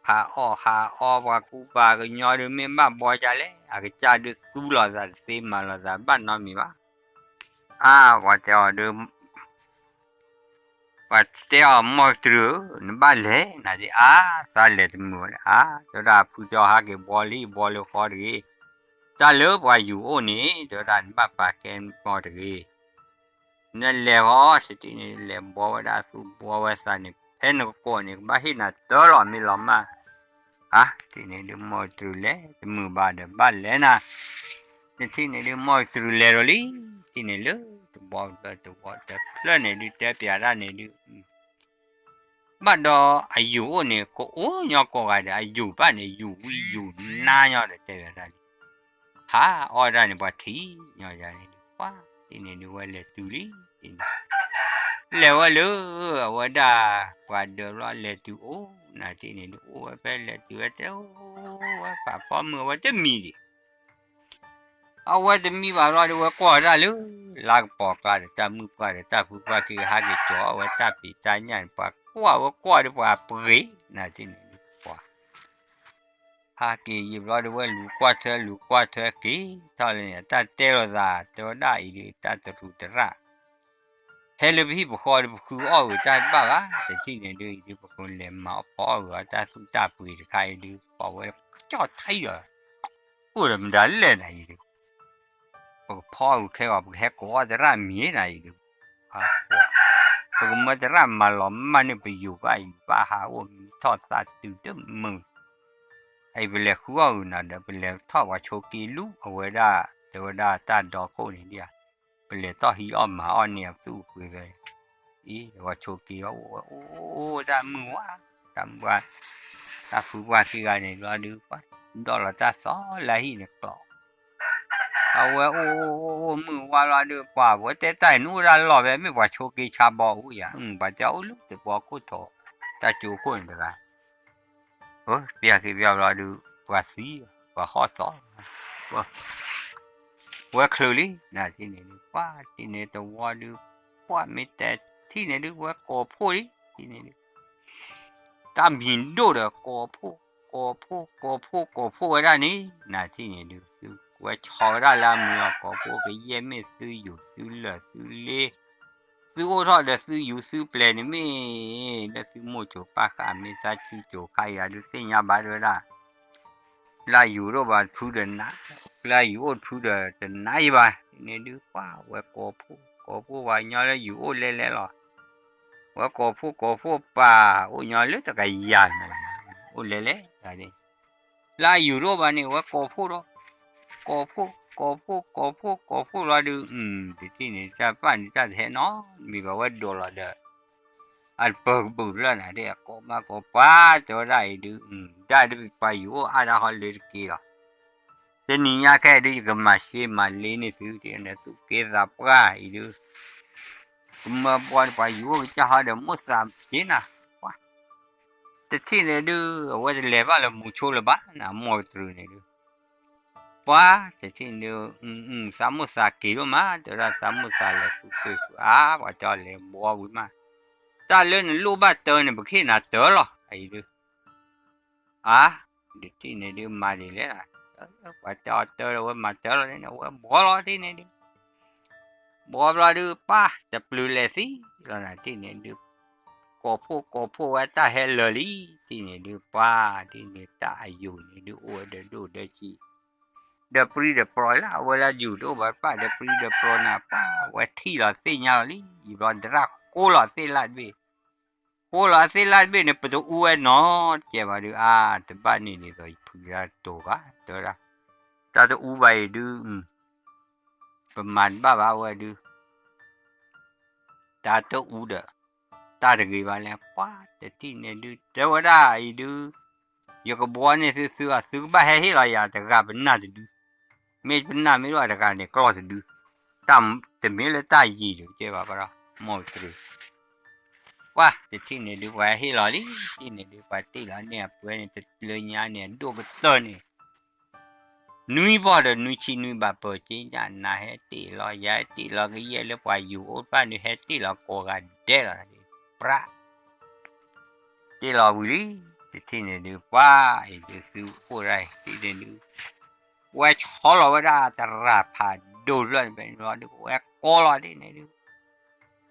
ဟးအီၣ်ဟးအီ ပှၤကူပှၤကညီဒုး မ့ၢ်ဘၣ်ဘှီကလဲၣ်, အကစၢ်ဒုးသူလိာ်သးတသ့ မၤလိာ်သးဘၣ်နီတမံၤဘၣ်. အါ ပှၤတဲအီၤဒုး ပှၤတဲအီၤ မီၢ်ကတြူၢ်ဧၢ, နဘၣ်လဲၤ နၤဒုး, အါ သးလဲၤတမုာ်ဘၣ်လၢ အါ တဲဝဲဒၣ် ဖုတဲအီၤ ဟးက့ၤဘှီလံ ဘှီလၢဃီတဂ့ၤ, တၢ်လၢပှၤယူၤအိၣ်န့ၣ် တဲဝဲဒၣ် နဘၣ်ပာ်ကဲမီၢ်တဂ့ၤ, နလဲၤဃီ တထံၣ်န့ၣ် လဲၤဘှီဝဲဒၣ်သူၣ်ဘှီဝဲသးန့ၣ် ဖဲနကကိးန့ၣ် ကဘၣ်ဟ့ၣ်နၤတၢ်လီၤ မ့ၢ်လီၤမၢ်, အါ တထံၣ်န့ၣ်ဒုး မီၢ်ကတြူၢ်လဲၤတမုာ်ဘၣ်ဒီး ဘၣ်လဲၤနၤ, နထံၣ်န့ၣ်ဒုး မီၢ်ကတြူၢ်လဲၤဒီးလံ, ထံၣ်န့ၣ်လၢတဝီတဖျၢၣ်န့ၣ်ဒုး တဲပျးဒၣ်န့ၣ်ဒုး ဘၣ်ဒီးအယူၤအိၣ်န့ၣ် ကအိၣ်ညီကိးဂၤဒီး အယူၤဘၣ်န့ၣ် ယူၤဝံယူၤနါညီဒီး တဲဝဲဒၣ်န့ၣ်, ဟးအီၣ်ဒၣ်န့ၣ် ပှၤထံၣ်ညီယၤန့ၣ်ဒုး ပှၤ တထံၣ်န့ၣ်ဒုးဝဲလဲၤတုၤလံ, လဲၤဝဲလၢ အဝဲဒၣ် ပှၤဒၢးဘျီလဲၤတုၤအိၣ် နၤထံၣ်န့ၣ်ဒုး အိၣ်ဝဲဖဲလဲၤတုၤဝဲတဲ အိၣ်ဝဲပာ်ဖီမုၢ် အဝဲတမံၤဒံး အဝဲတမံၤဘၣ်ဘျီဒုး ဝဲကွၢ်ဝဲဒၣ်လၢ လါကပီၤကျါဒီး တၢ်မုၣ်ပှၢ်ဒီး တၢ်ဖုပှၢ်ခံဂၤ ဟးက့ၤကၠီၤအီၣ်ဝဲတၢ်ဖံးတၢ်ညၣ်န့ၣ် ပှၤကွၢ်ဝဲကွၢ်ဒီး ပှၤပှ့ၤ နၤထံၣ်န့ၣ်ဒုး ပှၤ ဟးက့ၤယံာ်ဘျီဒုး ဝဲလူၤကွၢ်ထွဲ လူၤကွၢ်ထွဲက့ၤထီၣ်လၢန့ၣ် တၢ်တဲလိာ်သး တဲဝဲဒၣ်အံၤဒုး တၢ်တရူးတရၣ် ဟဲလၢပဟံၣ်ပဃီဒီး ပဃုအီၣ်ဂုာ်တၢ်တဘၣ်ဘၣ်, တထံၣ်န့ၣ်ဒုး အံၤဒုး ပကလဲၤမၤအီၣ်ဖီအီၣ်ဂုာ်အီၣ်တၢ်သူၣ်တၢ်ပှ့ၤတခါအံၤဒုး ပှၤဝဲကၠီၣ်ထံဒီး အိၣ်ဒီးမတၤလဲၣ်နၤအံၤဒုး ပကဖီအီၣ်ဂုာ်ခဲဂီၤ ပကဟဲကိးအီၣ်တရၣ်မံၤနၤအံၤဒုး ပကမၢတရၣ်မၤလီၤမၢ်န့ၢ်ပယူၤဘၣ် ယူၤဘၣ်ဟးအိၣ်မံထီၣ်သးတုၤတမုာ် အံၤပလဲၤဃုအီၣ်ဂုာ်နၤဒီး ပလဲၤထီၣ်ပှၤဆိးက့လူး အဝဲဒၣ် တဲဝဲဒၣ်တၢ်ဒီခိၣ်န့ၣ်ဒ်ဧါ, ပလဲၤထီၣ်ဟံးအီၣ်မၤအီၣ်န့ၢ်အသူၣ်အပှ့ၤဖဲ အံၤ ပှၤဆိးက့အီၣ်အိၣ်ဝဲ အိၣ်တၢ်မုၢ်ဝါ တၢ်မုၢ်ဝါ တၢ်ဖုပှၢ်ခံဂၤန့ၣ်ဘျီဒုး ပှၤဒီၣ်လီၤတၢ်သီလၢဟံၣ်န့ၣ်ကျီး အဝဲအိၣ်အိၣ်အိၣ်အိၣ်မုၢ်ဝါလီၤဒုး ပှၤဝဲတဲတၢ်အံၤ နအိၣ်ဒၣ်လီၢ်ဖဲ မ့ၢ်ပှၤဆိးက့ဆါဘီအူယၤ ပှၤတဲအအိၣ်လၢတဘီခိၣ်ထိး တၢ်ကၠိခိၣ်န့ၣ်တဂၤ ပျၢ်ခံပျၢ်ဘျီဒုး ပှၤသံ ပှၤဟီၣ်သီ ဝဲချုးလံ နၤထံၣ်န့ၣ်ဒုး ပှၤထံၣ်န့ၣ်တဝီဒုး ပှၤမ့ၢ်တဲထံၣ်န့ၣ်ဒုး ဝဲကိးဖှိၣ်လံ ထံၣ်န့ၣ်ဒုး တၢ်မံၤဒိၣ်ဒီး ကိးဖှိၣ် ကိးဖှိၣ် ကိးဖှိၣ် ကိးဖှိၣ်ဝဲဒၣ်န့ၣ် နၤထံၣ်န့ၣ်ဒုး သုဝဲဆီဝဲဒၣ်လၢအမုာ်လီၤ ကိးဖှိၣ်ကယဲၢ်မ့ၢ်သုယူၤသုလၢာ်သုလ့ သုအိၣ်ထီၣ်ဒီးသုယူၤသုပျဲၤန့ၣ်မ့ၢ် လၢသုမိၢ်စိၤပၢ်ဃးမ့ၢ်သးစုစိၤခါအံၤဒုးသ့ၣ်ညါဘၣ်ဒၣ်ဝဲဒၣ် လၢယူၤဒိၣ်ဘၣ်တဖုဒီးနး လၢယူၤအိၣ်တဖုဒီးတနးယံၤဘၣ် န့ၣ်ဒုး ပှၤဝဲကိးဖှိၣ် ကိးဖှိၣ်ပှၤညီလၢယူၤအိၣ်လဲလဲလီၤ ဝဲကိးဖှိၣ်ကိးဖှိၣ်ပၢ် အိၣ်ညီလၢတကယၤန့ၣ် အိၣ်လဲလဲ လၢယူၤတအိၣ်ဘၣ်န့ၣ် ဝဲကိးဖှိၣ်ဒီး ကိးဖှိၣ် ကိးဖှိၣ် ကိးဖှိၣ် ကိးဖှိၣ်လီၤဒုး တထံၣ်န့ၣ် တၢ်ပၢ်န့ၣ် တၢ်တဟဲနီတမံၤဘၣ် ဝဲဒိးလီၤဒီး အတပၢၤကပူၤဖျၢၣ်နၤ ဒ်အကိးမးကိးပှၤ တဲဝဲဒၣ်အံၤဒုး ဒၣ်ဒ်ပှၤယူၤအိၣ်အါဒၣ်ဟီလၢတက့ၢ်လီၤ တနံၤညါခဲအံၤဒုး ယကမၤရှဲမၤလ့န့ၢ်သု ဒ်န့ၣ် သူၣ်က့သးပှၢ်အံၤဒုး ကမၢပှၤ ပှၤယူၤအိၣ်ကစၢ်ဟီဒီး မိၣ်သးက့ၤနၤ ပှၤ တထံၣ်န့ၣ်ဒုး အဝဲတလဲၤဘၣ်လၢမူဆိလၢၤဘၣ်နၤ မိၢ်ကတြူၢ်န့ၣ်ဒုး ပှၤ တထံၣ်န့ၣ်ဒုး သးမိၣ်သးက့ၤဒိၣ်မး တဲဝဲဒၣ်သးမိၣ်သးလဲၤဃုာ်ဃုာ်ဃုာ်အါ ပှၤတဲအီၤလဲၤဘှီဝံၤမး တၢ်လၢနလိၣ်ဘၣ်တၢ်န့ၣ် ပကဟ့ၣ်နၤတၢ်လီၤ အံၤဒုး အါ တထံၣ်န့ၣ်ဒုး မၤဒ်လဲၣ် ပှၤတဲအီၤတၢ်ဒီး ဝဲမၤတၢ်လီၤန့ၣ် ဝဲဘှီလီၤတထံၣ်န့ၣ်ဒုး ဘှီဘျီဒုး ပၢ်တပျုၤလဲၤသံလီၤနၤ တထံၣ်န့ၣ်ဒုး ကိးဖှိၣ်ကိးဖှိၣ်ဝဲတၢ်ဟဲလၢာ်လံ တထံၣ်န့ၣ်ဒုး ပှၤ တထံၣ်န့ၣ် တၢ်အယူၤန့ၣ်ဒုး အိၣ်ဝဲဒီးဒိၣ်ဒီးဆံး ဒီးပြံဒီးပြီလၢ အဝဲလၢယူၤတအိၣ်ဘၣ်တဖၣ် ဒီးပြံဒီးပြီနၤ ပှၤဝဲထံၣ်လီၤသ့ၣ်ညါလီၤလံ ယံာ်ဘျီဒၣ်ဃိလီၤသ့ၣ်လၢ်တဘ့ၣ် ဃိလီၤသ့ၣ်လၢ်တဘ့ၣ်န့ၣ် ပတအူဝဲနီတကဲဘၣ်ဒုး အါ တဘၣ်န့ၢ်ဒ်သိးယဖုးတၢ်တိၤဘၣ် တဲဝဲဒၣ် တၢ်တအူဘၣ်အံၤဒုး ပမၤတဘၣ်ဘၣ်ဝဲဒုး တၢ်တအူဒီး တၢ်တဂ့ၤဘၣ်လဲၣ် ပှၤတထံၣ်န့ၣ်ဒုး တဲဝဲဒၣ်အံၤဒုး ယကဘှီန့ၢ်သုသု သုကဘၣ်ဟဲဟ့ၣ်လီၤယၤတဂၤပနၢ်တဒု မ့ၢ်ပနၢ်မ့ၢ်ဒိၣ်တဂၤန့ၣ်ကျီၢ်တဒု တမ့ၢ်လၢတၢ်ယံၤဒုး ကဲဘၣ်ပှၤဒီး မိၢ်ကတြူၢ် ပှၢ်တထံၣ်န့ၣ်ဒုး ပှၤဟဲဟ့ၣ်လီၤလံ, တထံၣ်န့ၣ်ဒုး ပှၤတ့ၢ်လီၤန့ၢ်အပှဲၤန့ၣ် တလၢညါန့ၣ် အဒိၣ်ကတၢၢ်န့ၣ် နွံဘီၣ်ဒီးနွံဆံနွံဘၣ်ပၢၢ်က့ညါ နၤဟဲတ့ၢ်လီၤ ယၤဟဲတ့ၢ်လီၤ ကယဲၢ်လၢပှၤယူၤအိၣ်တဖၣ်န့ၣ် ဟဲတ့ၢ်လီၤကိးဂၤဒဲးလီၤ, ပြး တ့ၢ်လီၤဝံၤလံ, တထံၣ်န့ၣ်ဒုး ပှၢ်အံၤဒုးသုအိၣ်ဒၣ်အံၤ တထံၣ်န့ၣ်ဒုး ဝဲဆီလီၤဝဲဒၣ်တရၣ်ဖးဒိၣ်ဖျၢၣ်န့ၣ် ဘျီဒုး ဝဲကိးလီၤဒ်န့ၣ်ဒုး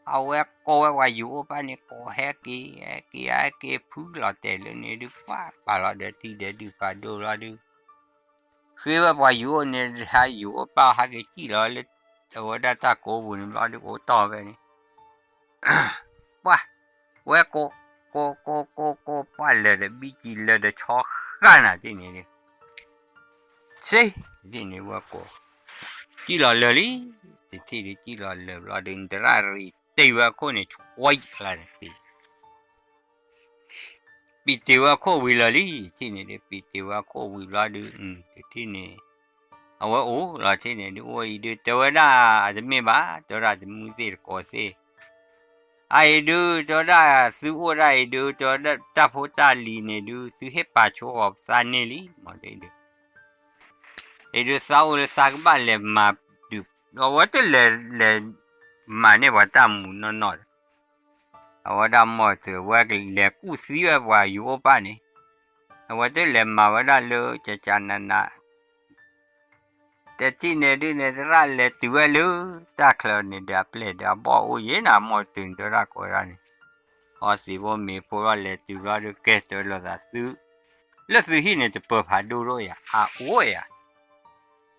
အဝဲကိးဝဲပှၤယူၤအိၣ်တဖၣ်န့ၣ် ကိးဟဲက့ၤ ဟဲက့ၤ ဟဲက့ၤဖုလီၤတဲာ်လၢန့ၣ်ဒုး ပှၢ်ပာ်လီၤဒီးထံဒီးဒုးဖးဒိၣ်ဘျီဒုး ဃ့ဝဲပှၤယူၤအိၣ်န့ၣ် ဟးယူၤအိၣ်ပၢ်ဟးက့ၤစံၣ်လီၤလၢ အဝဲဒၣ်တၢ်ကိးပူၤန့ၣ်ဘျီဒုး အိၣ်တီၢ်ဝဲန့ၣ် ပှၢ် ဝဲကိး ကိး ကိး ကိး ကိး ပှၢ်လၢာ်ဒီးဘံကံလၢာ်ဒီး ဆီဃၣ်နၤတထံၣ်န့ၣ်ဒုး စ့ တထံၣ်န့ၣ်ဝဲကိး စံၣ်လီၤလၢာ်လံ, တထံၣ်ဒုးစံၣ်လီၤလၢာ်ဘျီဒုး နတရၣ်ရံၣ်တ့ၢ်ဝဲအခိၣ်န့ၣ် ဆွံလၢာ်န့ၣ် ပံၤတ့ၢ်ဝဲအခိၣ်ဝံၤလၢာ်လံ, တထံၣ်န့ၣ်ဒုး ပံၤတ့ၢ်ဝဲအခိၣ်ဝံၤဘျီဒုး တထံၣ်န့ၣ် အဝဲအိၣ်လီၤတထံၣ်န့ၣ်ဒုး အိၣ်အံၤဒုး တဲဝဲဒၣ် အတမ့ၢ်ဘၣ် တဲဝဲဒၣ်တမုၢ်သ့ၣ်တကိးသ့ၣ် အအံၤဒုး တဲဝဲဒၣ်သုအိၣ်ဒၣ်အံၤဒုး တဲဝဲဒၣ်တၢ်ဖိတၢ်လံၤန့ၣ်ဒုး သုဟ့ၣ်ပာ်ဆိဂီၤပသးန့ၢ်လံ မ့ၢ်ဒ်ဒုး အံၤဒုးသးအိၣ်လၢသးကဘၣ်လဲၤမၤဒုး အဝဲတလဲၤလဲၤမၤန့ၢ်ပှၤတၢ်မူးနီၢ်နီၢ်ဒီး အဝဲဒၣ်မီၢ်တၢၤ အဝဲကလဲၤကူၣ်သံဝဲပှၤယူၤအိၣ်ပၢ်န့ၣ် အဝဲတလဲၤမၤဝဲဒၣ်လၢကကနန တထံၣ်န့ၣ်ဒုးန့ၣ် သရၣ်လဲၤတုၤဝဲလၢ တၢ်ချၢန့ၣ်ဒီးအပျဲၢ်ဒီးအဘီၣ်အိၣ်ယဲနၤ မီၢ်တၢၤန့ၣ် တဲဝဲဒၣ်ကိးဝဲဒၣ်န့ၣ် အီသံးဖိမ့ၤဖိဘျီလဲၤတုၤဘျီဒုး ကဲတဲဝဲလိာ်သးသု လၢသုဟံၣ်န့ၣ် တပၢၤဖးဒိၣ်ဒိၣ်ယၤ အအိၣ်ယၤ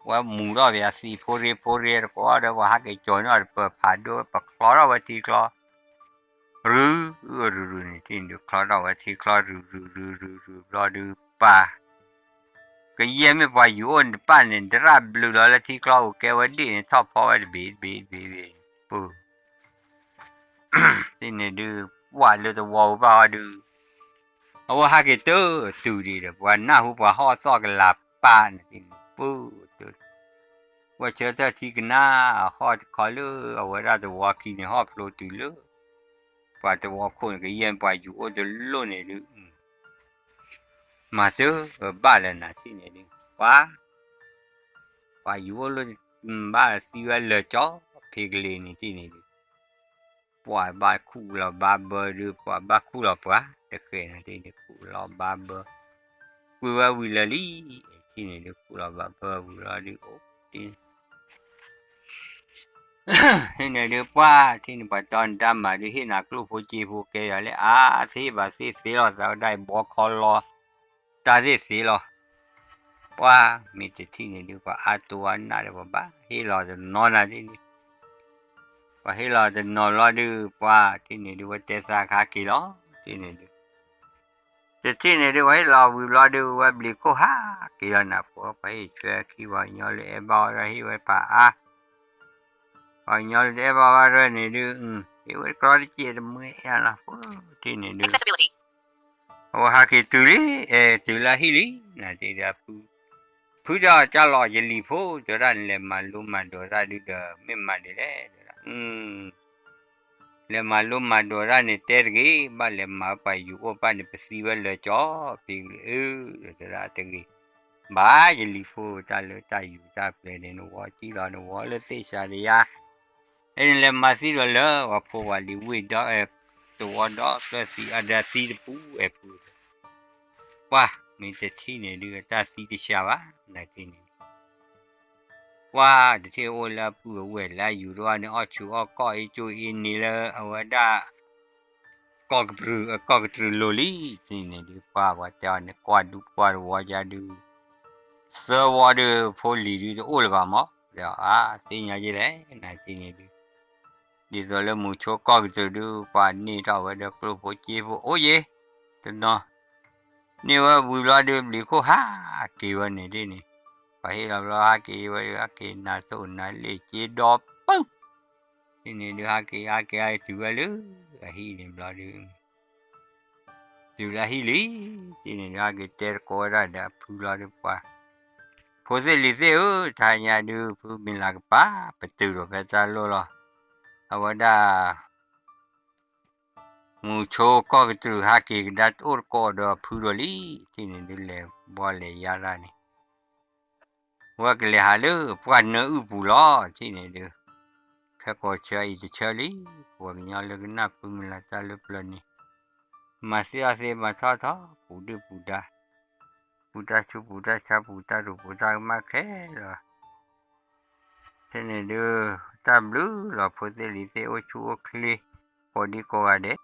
ဝဲမူးထီၣ်ပယၤသံးဖိရ့ဖိရ့တကိးဒီး ပှၤဟးက့ၤကၠီၤန့ၢ်အီၤတပၢၤဖးဒိၣ် ပချီထီၣ်ဝဲထံချီ ရုရုရုရုန့ၣ် တထံၣ်န့ၣ်ဒုး ချီထီၣ်ဝဲထံချီ ရုရုရုရုရုဘျီဒုး ပၢ် ကယဲၢ်မ့ၢ်ပှၤယူၤအိၣ်တဖၣ်န့ၣ် တရၣ်ဘျုးလီၤလၢထံချီဧိၤ ကဲဝဲဒၣ်န့ၣ် ထီၣ်ဖီဝဲတဘ့ၣ်တဘ့ၣ်တဘ့ၣ်တဘ့ၣ် ပၢ် တထံၣ်န့ၣ်ဒုး ပှၢ်လၢသဝီပူၤဘၣ်အီၤဒုး အဝဲဟးက့ၤတတုၤဒံးဒီး ပှၤနၢ်ဟူပှၤဟီၣ်သီၣ်ကလၤပၢ်န့ၣ် တထံၣ်န့ၣ် ပၢ်တ ဝဲဆၢထၢၣ်ထံကနါ ဟီၣ်တခီလၢအဝဲဒၣ်သဝီခံန့ၣ် ဟီၣ်ဖျိတုၤလၢ ပှၤသဝီခိၣ်န့ၣ် ကယဲၢ်ပှၤယူၤအိၣ်တလိၣ်န့ၣ်ဒုး မၤတဘၣ်လၢနၤတထံၣ်န့ၣ်ဒုး ပှၤ ပှၤယူၤအိၣ်လၢ ဘၣ်သံဝဲလၢာ်ကၠီ ဖံကလံၤန့ၣ်တထံၣ်န့ၣ်ဒုး ပှၤဘၣ်ခူၣ်လီၤဘၣ်ဘၢဒုး ပှၤဘၣ်ခူၣ်လီၤပှၤ တဃဲၤန့ၣ်တထံၣ်န့ၣ် ခူၣ်လီၤဘၣ်ဘၢ ကွံာ်ဝဲဝံၤလၢာ်လံ တထံၣ်န့ၣ်ဒုး ခူၣ်လီၤဘၣ်ဘၢဝံၤလီၤဒုး အိၣ်တထံၣ်န့ၣ် တထံၣ်န့ၣ်ဒုး ပှၢ်တထံၣ်န့ၣ် ပှၤတီနတၢ်မၤဒုး ဟ့ၣ်နၤကျိၣ်ဖိစ့ဖိကဲယၤလၢ အါသ့ဘၣ်သ့သ့လီၤသးဝဲဒၣ်အံၤ ဘီခီလီၤ တၢ်သ့ၣ်သ့လီၤ ပှၢ်မ့ၢ်တထံၣ်န့ၣ်ဒုး ပှၤအါတိၢ်အါနးဒီး ပှၤဘၣ်ဟ့ၣ်လီၤတနီၤနၤတထံၣ်န့ၣ် ပှၤဟ့ၣ်လီၤတနီၤလီၤဒုး ပှၢ်တထံၣ်န့ၣ်ဒုး ဝဲတဲသးခါက့ၤလီၤ တထံၣ်န့ၣ်ဒုး တထံၣ်န့ၣ်ဒုး ပှၤဟ့ၣ်လီၤဝံၤဘျီဒုး ဝဲဘျံးခိၣ်ဟးက့ၤလီၤနၤ ပှၤဟ့ၣ်ဆွဲခံ ပှၤကညီလၢအဲၣ်ဘၣ်ဝဲဒၣ်ဟ့ၣ်ဝဲဖးအါ ပှၤကညီလၢတအဲၣ်ဘၣ်ဝဲဒၣ်န့ၣ်ဒုး ဟ့ၣ်ဝဲတကြၢးတစဲးတမှဲအလီၤ ပှၢ်တထံၣ်န့ၣ်ဒုး အဝဲဟးက့ၤတုၤလံ အဲ တုၤလၢဟံၣ်လံ နၤတထံၣ်ဒုး ဖု ဖုဒီးကၢ်လီၤယလံၤဖိ တဲဝဲဒၣ်နလဲၤမၤလိမၤဒိးတၢ်ဒုးဒီး မ့ၢ်မၤဒ်လဲၣ် တဲဝဲဒၣ် လဲၤမၤလိမၤဒိးတၢ်န့ၣ်တဲတဂ့ၤ ဘၣ်လဲၤမၤပှၤယူၤအိၣ်ပၢ်န့ၣ် ပသံဝဲလၢာ်ကၠီ ဖံကလံၤဧၢ တဲဝဲဒၣ်တဂ့ၤ ဘၣ်ယလံၤဖိ တၢ်လၢတၢ်ယူၤတၢ်ပျဲၤန့ၣ် နဝီကံလီၤ နဝီလၢသ့ၣ်စၤဒယါ အဲန့ၣ်လဲၤမၤသံဒီးလၢ ပှၤဖိပှၤလံၤဝ့ၢ်ဒီး သဝီဒီဖျၢၣ်သံ အဒီးသံတပူၤအဲၣ်ပူၤ ပှၢ်မ့ၢ်တထံၣ်န့ၣ်ဒုး တၢ်သံတစှၤဘၣ် နၤတထံၣ်န့ၣ် ပှၢ်တထံၣ်အိၣ်လၢအပုၢ်အဝဲၢ်လၢအယူၤတဝၢ်န့ၣ် အီၣ်ဆူၣ်အီၣ်ကီၢ်အ့ၣ်ကၠိအ့ၣ်န့ၣ်လၢအဝဲဒၣ် ကီၢ်ကတြူၢ် ကီၢ်ကတြူၢ်လိၤလံ တထံၣ်န့ၣ်ဒုး ပှၢ်ပှၤတဲအီၤန့ၣ် ကွၢ်ဒူကွၢ်တဝီယါဒုး သၢဝီဒုး ဖိလံၤဒုးတအိၣ်လၢၤဘၣ်မး ဒီးအါသ့ၣ်ညါယဲလဲၣ် နၤတထံၣ်န့ၣ်ဒုး ဒ်သိးလၢမုဆိကီၢ်ကတြူၢ်ဒုး ပှၤန့ၢ်ထီၣ်ဝဲဒီးကျိၣ်ဖိစ့ဖိအိၣ်ယဲ တနီၤ န့ၢ်ဝဲဝံၤဘျီဒုး ဘျံးခိၣ်ဟးက့ၤဝဲန့ၣ်ဒ်န့ၣ် ပှၤဟ့ၣ်လီၤဘျီဟးက့ၤဝဲဒုး ဟးက့ၤနၤသိၣ်နၤလ့ၣ်က့ဒီပုၢ် ဒ်န့ၣ်ဒုး ဟးက့ၤဟးက့ၤဟးက့ၤတုၤဝဲလၢအဟံၣ်န့ၣ်ဘျီဒုး တုၤလၢအဟံၣ်လံ ဒ်န့ၣ်ဒုးဟးက့ၤတဲသကိးဝဲဒၣ်ဒီးအဖုဘျီဒုး ပှၤ ဖိသ့ၣ်လံၤသ့ၣ်ဧၢ တဟါညါဒုး ဖုမ့ၢ်လၤကပၤ ပတုာ်ဒီးဖဲတၢ်လိၣ်လီၤ အဝဲဒၣ် မုဆိကီၢ်ကတြူၢ်ဟးက့ၤကဒါတအိၣ်တကိးဒီးဖုဒီးလံ, ထံၣ်န့ၣ်ဒုးလဲၤဘီလဲၤယါတၢ်န့ၣ် ဝဲကလဲၤဟးလၢပှၢ်နၢအုၣ်ပူၤလီၤ, ထံၣ်န့ၣ်ဒုး ဖဲကိးဆၢအံၤတဆၢလံ, ပှၤကညီလၢကနၢ်ဖုမုၢ်လၢ်တၢ်လၢပျၢၤန့ၣ် မၤသ့အီၣ်သ့မၤထီၣ်ထီၣ် ပူၤဒုၣ်ပူၤဒါ, ပူၤတၢ်ဆူးပူၤတၢ်ဆါပူၤတၢ်ရူးပူၤတၢ်ကမၣ်ခဲလၢာ် ထံၣ်န့ၣ်ဒုး တၢ်ဘျုးလီၤဖိသ့ၣ်လံၤသ့ၣ်အိၣ်ဆူၣ်အိၣ်ချ့ ကိးဒံကိးဂၤဒဲး